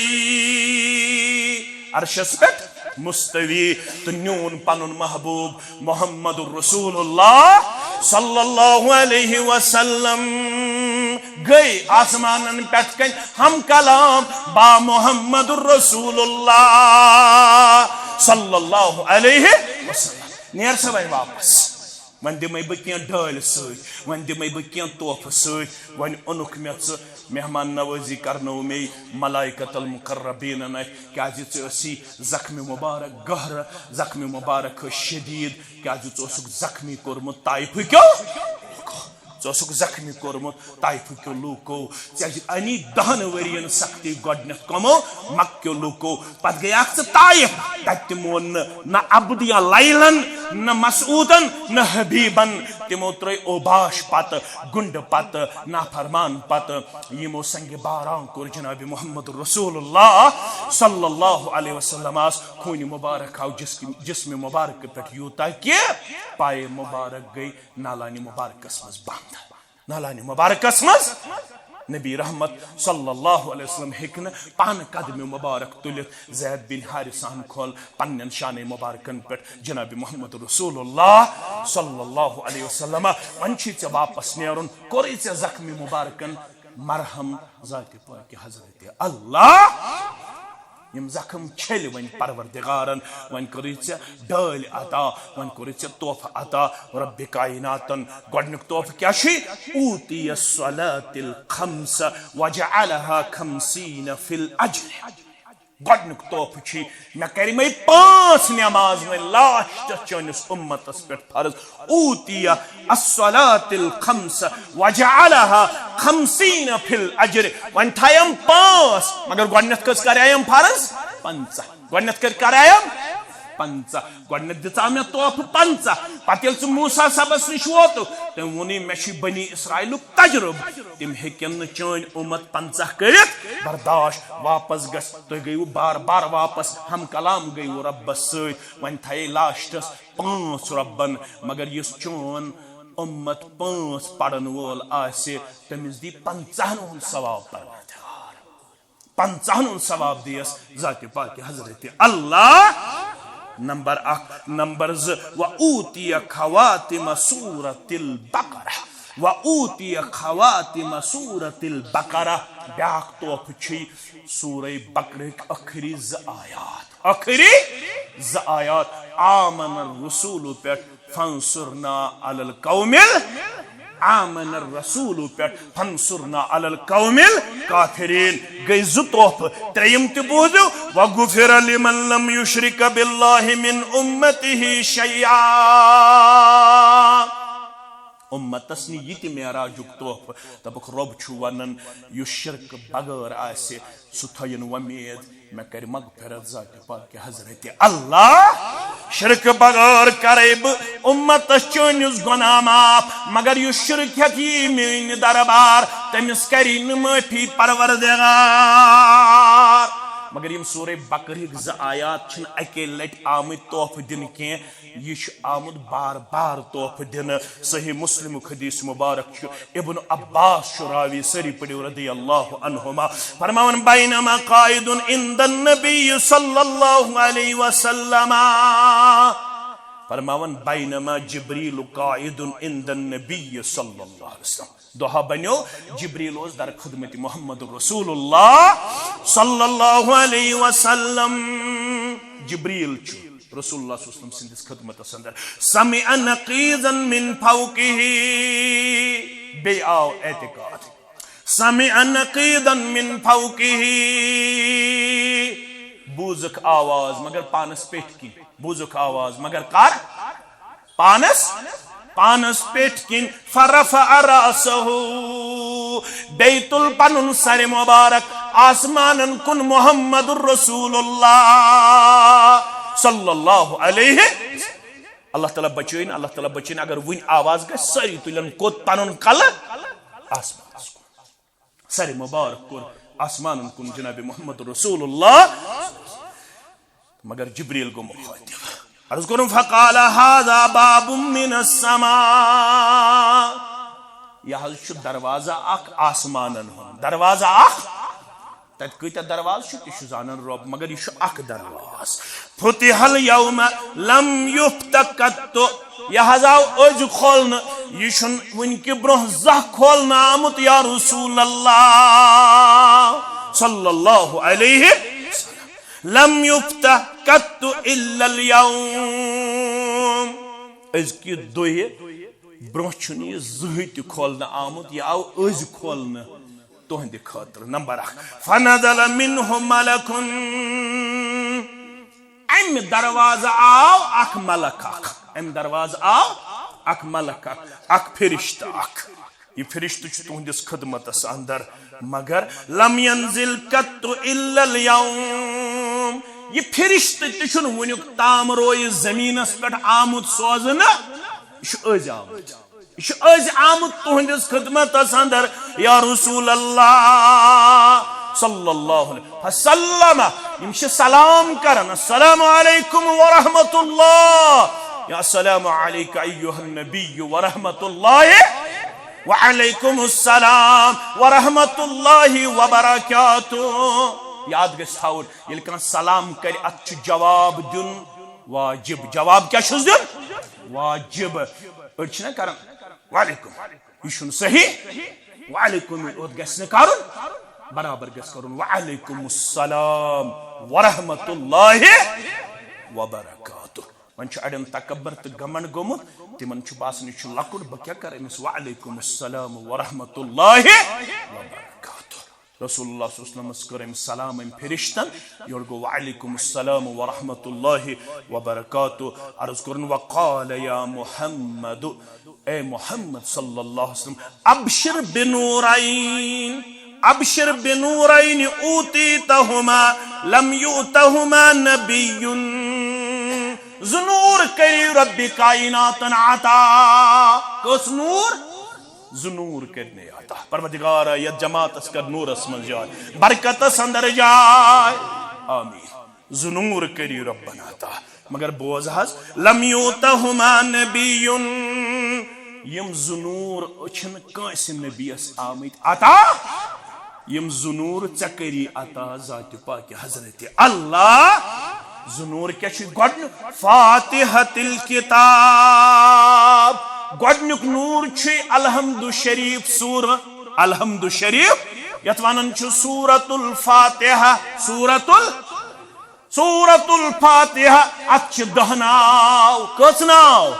عرشس پٮ۪ٹھ مستوی۔ تہٕ نیوٗن پنُن محبوب محمد رسول اللہ صلی اللہ علیہ وسلم گٔے آسمانن پٮ۪ٹھ کنۍ ہم کلام با محمد رسول اللہ صلی اللہ علیہ وسلم۔ نیر سا وۄنۍ واپس۔ وۄنۍ دِمَے بہٕ کینٛہہ ڈٲلۍ سۭتۍ، وۄنۍ دِمَے بہٕ کینٛہہ تحفہٕ سۭتۍ۔ وۄنۍ اوٚنُکھ مےٚ ژٕ، مہمان نوٲزی کرنٲو مے ملائکۃ المقربینن اَتھِ، کیازِ ژٕ ٲسی زخمی مبارک گہرٕ، زخمی مبارک ٲسۍ شدید، کیازِ ژٕ اوسُکھ زخمی کوٚرمُت طائفہٕ کیو لوٗکو۔ ژٕ اوسُکھ زخمی کوٚرمُت طائفہٕ کیو لوٗکو۔ ژےٚ اَنی دَہَن ؤرین سختی گۄڈٕنیتھ کمو مکہ کیو لوٗکو۔ پتہٕ گٔیاکھ ژٕ طائف، تتہِ تہِ مون نہٕ نہ عبد یا لیلن، نہ مسعودن، نہ حبیبن۔ تِمو ترٲے اوباش پتہٕ، گُنڈٕ پتہٕ، نافرمان پتہٕ۔ یِمو سنگِ باران کوٚر جناب محمد رسول اللہ صلی اللہ علیہ وسلمس۔ خوٗنہِ مبارک آو جسم، جسمِ مبارک پٮ۪ٹھ یوٗتاہ کہِ پایہِ مبارک گٔے نالانِ مبارکس منٛز بند۔ نالانِ مبارکس منٛز۔ نبی رحمت صلی اللہ علیہ وسلم ہیٚکہِ نہٕ پانہٕ قدمِ مبارک تُلِتھ۔ زید بن حارثہن کھول پننٮ۪ن شانِ مبارکن پٮ۪ٹھ جناب محمد رسول اللہ صلی اللہ علیہ وسلم۔ وۄنۍ چھُے ژےٚ واپس نیرُن، کوٚرُے ژےٚ زخمِ مبارکن مرہم ذاتِ پاکِ حضرت اللہ۔ یِم زخم چھٔلۍ وۄنۍ پروردگارن، وۄنۍ کٔرٕے ژےٚ ڈٲلۍ عطا، وۄنۍ کٔرٕے ژےٚ تحفہٕ عطا۔ رب کائناتن گۄڈٕنیُک تحفہٕ کیٛاہ چھُے؟ اوتی الصلاۃ الخمس وجعلها خمسین فی الاجر۔ گۄڈٕنیُک تحفہٕ چھُے، مےٚ کَرِ مےٚ پانٛژھ نماز وۄنۍ لاسٹس چٲنِس اُمتس پٮ۪ٹھ فرض۔ اوتی الصلاۃ الخمس وجعلها خمسین فی الاجر۔ وۄنۍ تھایم پانٛژھ، مگر گۄڈٕنیتھ کٔژ کرییم فرض؟ پنٛژاہ۔ گۄڈٕنیتھ کٔر کرییم پنٛژاہ۔ گۄڈٕنیتھ دِژاو مےٚ تحفہٕ پنٛژاہ۔ پتہٕ ییٚلہِ ژٕ موسیٰ صٲبس نِش ووتُکھ، تٔمۍ ووٚنُے، مےٚ چھُے بنی اسرائیلُک تجربہٕ، تِم ہیٚکن نہٕ چٲنۍ اُمت پنٛژاہ کٔرِتھ برداشت۔ واپس گژھ، تُہۍ گٔیوٕ بار بار واپس، ہم کلام گٔیوٕ رۄبس سۭتۍ۔ وۄنۍ تھایے لاسٹس پانٛژھ رۄبن، مگر یُس چون اُمت پانٛژھ پرن وول آسہِ، تٔمِس دی پنٛژاہن ہُنٛد ثواب پروردگار۔ پنٛژاہن ہُنٛد ثواب دیس ذاتِ پاکِ حضرت اللہ۔ نمبر اکھ۔ نمبر زٕ، و اوتی خواتم سورۃ البقرہ، و اوتی خواتم سورۃ البقرہ۔ بیاکھ تحفہٕ چھُے سورہ بقرہٕکۍ ٲخری زٕ آیات، ٲخری زٕ آیات، آمن الرسول پٮ۪ٹھ، فانصرنا علی القوم ال-، آمن الرسول پٮ۪ٹھ، فانصرنا علی القوم الکافرین۔ گٔے زٕ تحفہٕ، ترٛیٚیِم تہِ بوٗزِو، وغفر لمن لم یشرک باللہ من امتہ شیئا۔ اُمتس نی یہِ تہِ معراجُک تحفہٕ، دپُکھ، رۄب چھُ ونان، یُس شرکہٕ بغٲر آسہِ، سُہ تھٲیِن وۄمید، مےٚ کرِ مغفرت ذاتِ پاکِ حضرت اللہ۔ شرکہٕ بغٲر کرے بہٕ اُمتس چٲنِس گۄناہ معاف، مگر یُس شرک ہیتھ یی میٲنۍ دربار، تٔمِس کری نہٕ معٲفی پروردگار۔ مگر یِم سورہ بقرہٕکۍ زٕ آیات چھِنہٕ اکے لٹہِ آمٕتۍ تحفہٕ دِنہٕ کینٛہہ، یہِ چھُ آمُت بار بار تحفہٕ دِنہٕ۔ صحیح مسلمُک حدیث مبارک چھُ، ابن عباس چھُ راوی، سٲری پٔرِو رضی اللہ عنہما۔ فرماوان، بینما قاعد عند النبی صلی اللہ علیہ وسلم، فرماوان، بینما جبریل قاعد عند النبی صلی اللہ علیہ وسلم۔ دۄہا بنیو، جبریل اوس در خدمت محمد رسول اللہ صلی اللہ علیہ وسلم۔ جبریل چھُ رسول اللہ صلی اللہ علیہ وسلم سٕنٛدِس خدمتس اندر۔ سمع نقیزا من فوقہ، بیٚیہِ آو اعتقاد۔ سمع نقیزا من فوقہ، بوٗزکھ آواز مگر پانس پیٚٹھۍ کِنۍ، بوٗزکھ آواز مگر کر؟ پانس، پانس پیٚٹھۍ کِنۍ۔ فرفع رأسہ، بیٚیہِ تُل پنُن سرِ مبارک آسمانن کُن محمد رسول اللہ صلی اللہ علیہ۔ اللہ تعالیٰ بچٲیِن، اللہ تعالیٰ بچٲیِن، اگر وُنہِ آواز گژھِ، سٲری تُلن کوٚت؟ پنُن کلہٕ آسمانس کُن۔ سرِ مبارک کوٚر آسمانن کُن جناب محمد رسول اللہ، مگر جبریل گوٚو مخاطب۔ عرض کوٚرُن، فقال هذا باب من السماء، یہِ حظ چھُ دروازٕ اکھ آسمانن ہُنٛد، دروازٕ اکھ۔ تتہِ کۭتیاہ دروازٕ چھِ، تہِ چھُ زانان رۄب، مگر یہِ چھُ اکھ دروازٕ۔ فتح الیوم لم یفتح قط، یہِ حظ آو أزۍ کھولنہٕ، یہِ چھُنہٕ وُنہِ کہِ برونٛہہ زانٛہہ کھولنہٕ آمُت، یا رسول اللہ صلی اللہ علیہ وسلم۔ لم یفتح قط الا الیوم، أزکہِ دۄہہِ برونٛہہ چھُنہٕ یہِ زٕہٕے تہِ کھولنہٕ آمُت، یہِ آو أزۍ کھولنہٕ تُہنٛدِ خٲطرٕ۔ نمبر اکھ، فنزل منہ ملک، امہِ دروازٕ آو اکھ ملک اکھ، امہِ دروازٕ آو اکھ ملک اکھ، اکھ فرشتہٕ اکھ۔ یہِ فرشتہٕ چھُ تُہنٛدِس خدمتس اندر، مگر لم ینزل قط الا الیوم۔ یہِ فرشتہٕ تہِ چھُنہٕ وُنیُک تام رویہِ زمینس پٮ۪ٹھ آمُت سوزنہٕ، یہِ چھُ أزۍ آمُت۔ یہِ چھُ أزۍ آمُت تُہنٛدِس خدمتس اندر، یا رسول اللہ صلی اللہ علیہ وسلم۔ یِم چھِ سلام کران، السلام علیکم ورحمۃ اللہ، یا السلام علیک ایھا النبی ورحمۃ اللہ، وعلیکم السلام ورحمۃ اللہ وبرکاتہ۔ یاد گژھِ تھاوُن، ییٚلہِ کانٛہہ سلام کرِ، اتھ چھُ جواب دیُن واجب۔ جواب کیٛاہ چھُس دیُن؟ واجب۔ أڑۍ چھِنہ کران وعلیکم، یہِ چھُنہٕ صحیح۔ وعلیکم یوت گژھِ نہٕ کرُن، برابر گژھِ کرُن وعلیکم السلام ورحمۃ اللہ وبرکاتہ۔ وۄنۍ چھُ اڑٮ۪ن تکبر تہٕ گمنڈ گوٚمُت، تِمن چھُ باسان، یہِ چھُ لۄکُٹ، بہٕ کیٛاہ کرٕ أمِس وعلیکم السلام ورحمۃ اللہ وبرکاتہ۔ رسول اللہ صلی اللہ علیہ وسلمس کٔر أمۍ سلام أمۍ فرشتن، یورٕ گوٚو وعلیکم السلام ورحمۃ اللہ وبرکاتہ۔ عرض کوٚرُن، وقال یا محمد، اے محمد صلی اللہ علیہ وسلم، ابشر بنورین، ابشر بنورین اوتیتہما لم یؤتہما نبی۔ زٕ نور کٔرِو رب کائناتن عطا۔ کٔژ نور؟ زٕ نور کٔرۍ نے عطا۔ پروردگارا، یتھ جماعتس کر نورس منٛز جاے، برکتس اندر جاے۔ آمین۔ زٕ نور کٔرِو ربن عطا۔ مگر بوز حظ، لم یؤتہما نبی، یِم زٕ نور چھِنہٕ کٲنٛسہِ نبیَس آمٕتۍ عطا۔ یِم زٕ نور ژےٚ کٔری عطا ذاتِ پاکِ حضرت اللہ۔ زٕ نور کیٛاہ چھِ؟ گۄڈٕنیُک فاتحۃ الکتاب، گۄڈٕنیُک نور چھُ الحمد شریف سورہ، الحمد شریف، یتھ ونان چھُ سورۃ الفاتحہ، سورۃ ال-، سورۃ الفاتحہ۔ اتھ چھِ دہ ناو۔ کٔژ ناو؟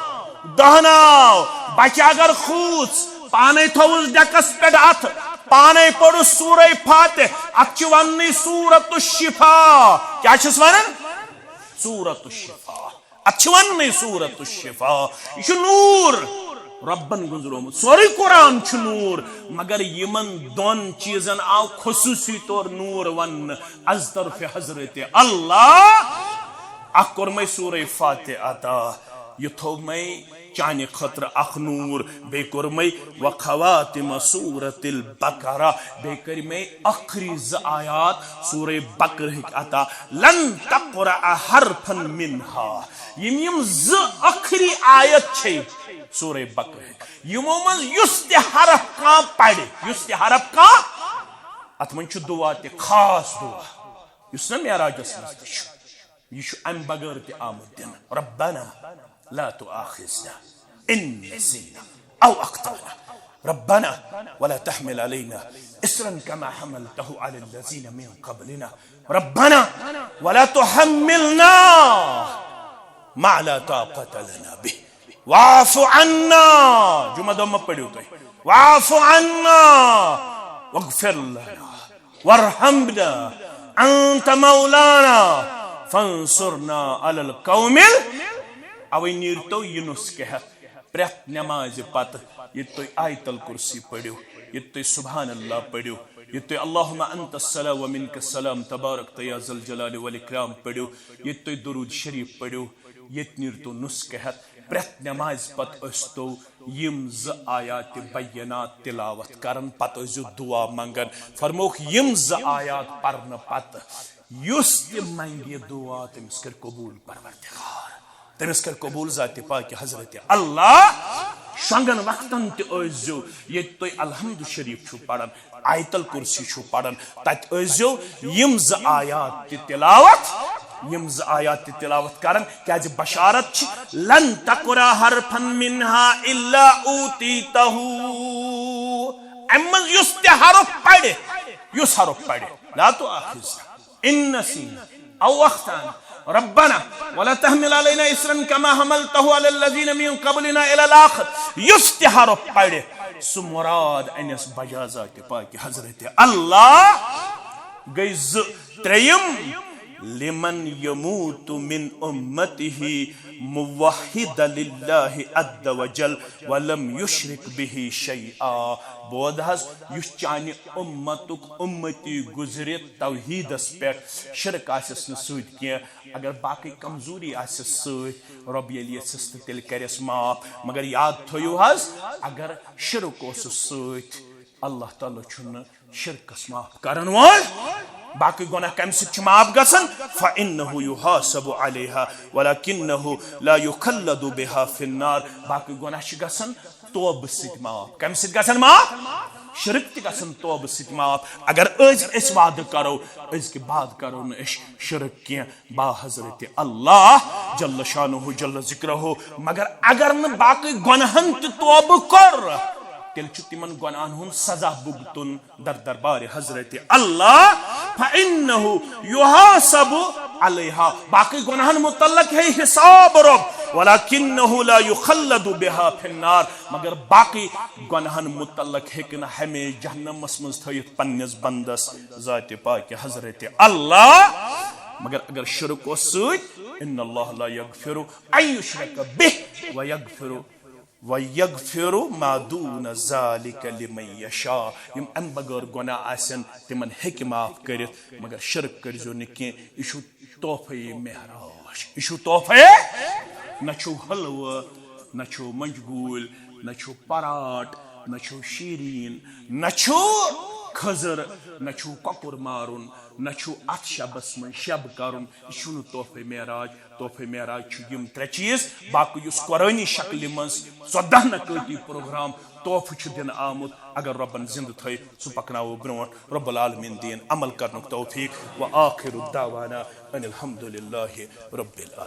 دہ ناو۔ بچہ اگر کھوٗژ، پانے تھووُس ڈیکس پٮ۪ٹھ اتھ، پانے پوٚرُس سورہ فاتحہ۔ اتھ چھِ وننٕے سورۃ الشفا۔ کیٛاہ چھِس ونان؟ سورۃ الشفا۔ اتھ چھِ وننٕے سورۃ الشفا۔ یہِ چھُ نور۔ رۄبن گُنٛزرومُت۔ سورُے قرآن چھُ نور، مگر یِمن دۄن چیٖزن آو خصوٗصی طور نور وننہٕ از طرفِ حضرت اللہ۔ اکھ کوٚر مےٚ سورہ فاتحہ عطا، یہِ تھوٚو مےٚ چانہِ خٲطرٕ اکھ نور، بیٚیہِ کوٚر مےٚ وخواتم سورۃ البقرہ، بیٚیہِ کٔرۍ مےٚ ٲخری زٕ آیات سورہ بقرہٕکۍ عطا، لن تقرأ حرفا منها۔ یِم یِم زٕ ٲخری آیت چھے سورہ بقرہٕکۍ، یِمو منٛز یُس تہِ حرف کانٛہہ پرِ، یُس تہِ حرف کانٛہہ، اتھ منٛز چھُ دعا تہِ، خاص دعا، یُس نہ معراجس منٛز تہِ چھُ۔ یہِ چھُ امہِ بغٲر تہِ آمُت دِنہٕ۔ ربنا لا تؤاخذنا ان نسينا او اخطأنا۔ ربنا ولا تحمل علينا اصرا كما حملته على الذين من قبلنا۔ ربنا ولا تحملنا ما لا طاقة لنا به۔ واعف عنا، جمعہ دۄہ مہ پٔرِو تُہۍ۔ واعف عنا واغفر لنا وارحمنا انت مولانا فانصرنا على القوم ال-، اوے نیرتو یہِ نسخہٕ ہٮ۪تھ پرٛٮ۪تھ نمازِ پتہٕ، ییٚتہِ تُہۍ آیت الکرسی پٔرِو، ییٚتہِ تُہۍ سبحان اللہ پٔرِو، ییٚتہِ تُہۍ اللہم انت السلام و منک السلام تبارکت یا ذا الجلال والاکرام پٔرِو، ییٚتہِ تُہۍ درود شریف پٔرِو، ییٚتہِ نیرتو نسخہٕ ہٮ۪تھ پرٛٮ۪تھ نمازِ پتہٕ ٲسۍتو یِم زٕ آیات بینات تلاوت کران، پتہٕ ٲسۍزیو دعا منگان۔ فرمووُکھ، یِم زٕ آیات پرنہٕ پتہٕ یُس تہِ منگہِ دعا، تٔمِس کٔرۍ قبول پروردگار، تٔمِس کٔرۍ قبول ذاتِ پاکِ حضرت اللہ۔ شۄنگن وقتن تہِ ٲسۍزیو، ییٚتہِ تُہۍ الحمد شریف چھِو پران، آیت الکرسی چھُو پران، تتہِ ٲسۍزیو یِم زٕ آیات تہِ تلاوت، یِم زٕ آیات تہِ تلاوت کران، کیازِ بشارت چھِ، لن تقرأ حرفا منها الا اوتیتہ۔ امہِ منٛز یُس تہِ حرف پرِ، یُس حرف پرِ، لا تؤاخذنا ان نسینا او اخطأنا، ربنا ولا تحمل علينا إصرا كما حملته على الذين من قبلنا إلى الآخر۔ یُس تہِ حرف پرِ، سُہ مراد انس بجا ذات پاک حضرت اللہ۔ گٔے زٕ۔ ترٛیٚیِم، لمن يموت من أمته موحدا لله عز وجل ولم يشرك به شيئا۔ بود حظ، یُس چانہِ اُمتُک اُمتی گُزرِ توحیٖدس پٮ۪ٹھ، شرک آسٮ۪س نہٕ سۭتۍ کینٛہہ، اگر باقٕے کمزوری آسٮ۪س سۭتۍ، رۄب ییٚلہِ یژھٮ۪س تہٕ تیٚلہِ کرٮ۪س معاف۔ مگر یاد تھٲیِو حظ، اگر شرک اوسُس سۭتۍ، اللہ تعالیٰ چھُنہٕ شرکس معاف کرن وول۔ باقٕے گۄناہ کمہِ سۭتۍ چھِ معاف گژھان؟ فإنه يحاسب عليها ولكنه لا يخلد بها في النار۔ باقٕے گۄناہ چھِ گژھان توبہٕ سۭتۍ معاف۔ کمہِ سۭتۍ گژھان معاف؟ شرک تہِ گژھان توبہٕ سۭتۍ معاف۔ اگر أزۍ أسۍ وعدٕ کرو، أزۍ کہِ بعد کرو نہٕ أسۍ شرک کینٛہہ، با حضرت اللہ جل شانہ جل ذکرہ۔ مگر اگر نہٕ باقٕے گۄناہن تہِ توبہٕ کوٚر، تیٚلہِ چھُ تِمن گۄناہن ہُنٛد سزا بُگتُن در دربار حضرت اللہ۔ فإنه يحاسب عليها۔ باقٕے گۄناہن متعلق ہے حساب رۄب، ولكنه لا يخلد بها في النار۔ مگر باقٕے گۄناہن متعلق ہیٚکہِ نہٕ ہمیشہِ جہنمس منٛز تھٲیِتھ پننِس بندس ذات پاک حضرت اللہ۔ مگر اگر شرک اوس سۭتۍ، إن الله لا يغفر أن يشرك به ويغفر ويغفر ما دون ذلك لمن يشاء۔ یِم امہِ بغٲر گۄناہ آسن، تِمن ہیٚکہِ معاف کٔرِتھ، مگر شرک کٔرزیو نہٕ کینٛہہ۔ یہِ چھُ تحفے معراج، یہِ چھُ تحفے۔ نہ چھُو حلوٕ، نہ چھُو مۄنجہِ گوٗلۍ، نہ چھُو پراٹ، نہ چھُو شیٖریٖن، نہ چھُو کھٔزٕر، نہ چھُو کۄکُر مارُن، نہ چھُو اتھ شبس منٛز شب کرُن۔ یہِ چھُنہٕ تحفے معراج۔ تحفے معراج چھُ یِم ترٛےٚ چیٖز، باقٕے یُس قرآنی شکلہِ منٛز ژۄداہ نکٲتی پروگرام تحفہٕ چھُ دِنہٕ آمُت، اگر رۄبن زِندٕ تھٲوِتھ، سُہ پکناوو برونٛٹھ۔ رب العالمین دِیِن عمل کرنُک توفیق۔ وآخر دعوانا أن الحمد لله رب العالمين۔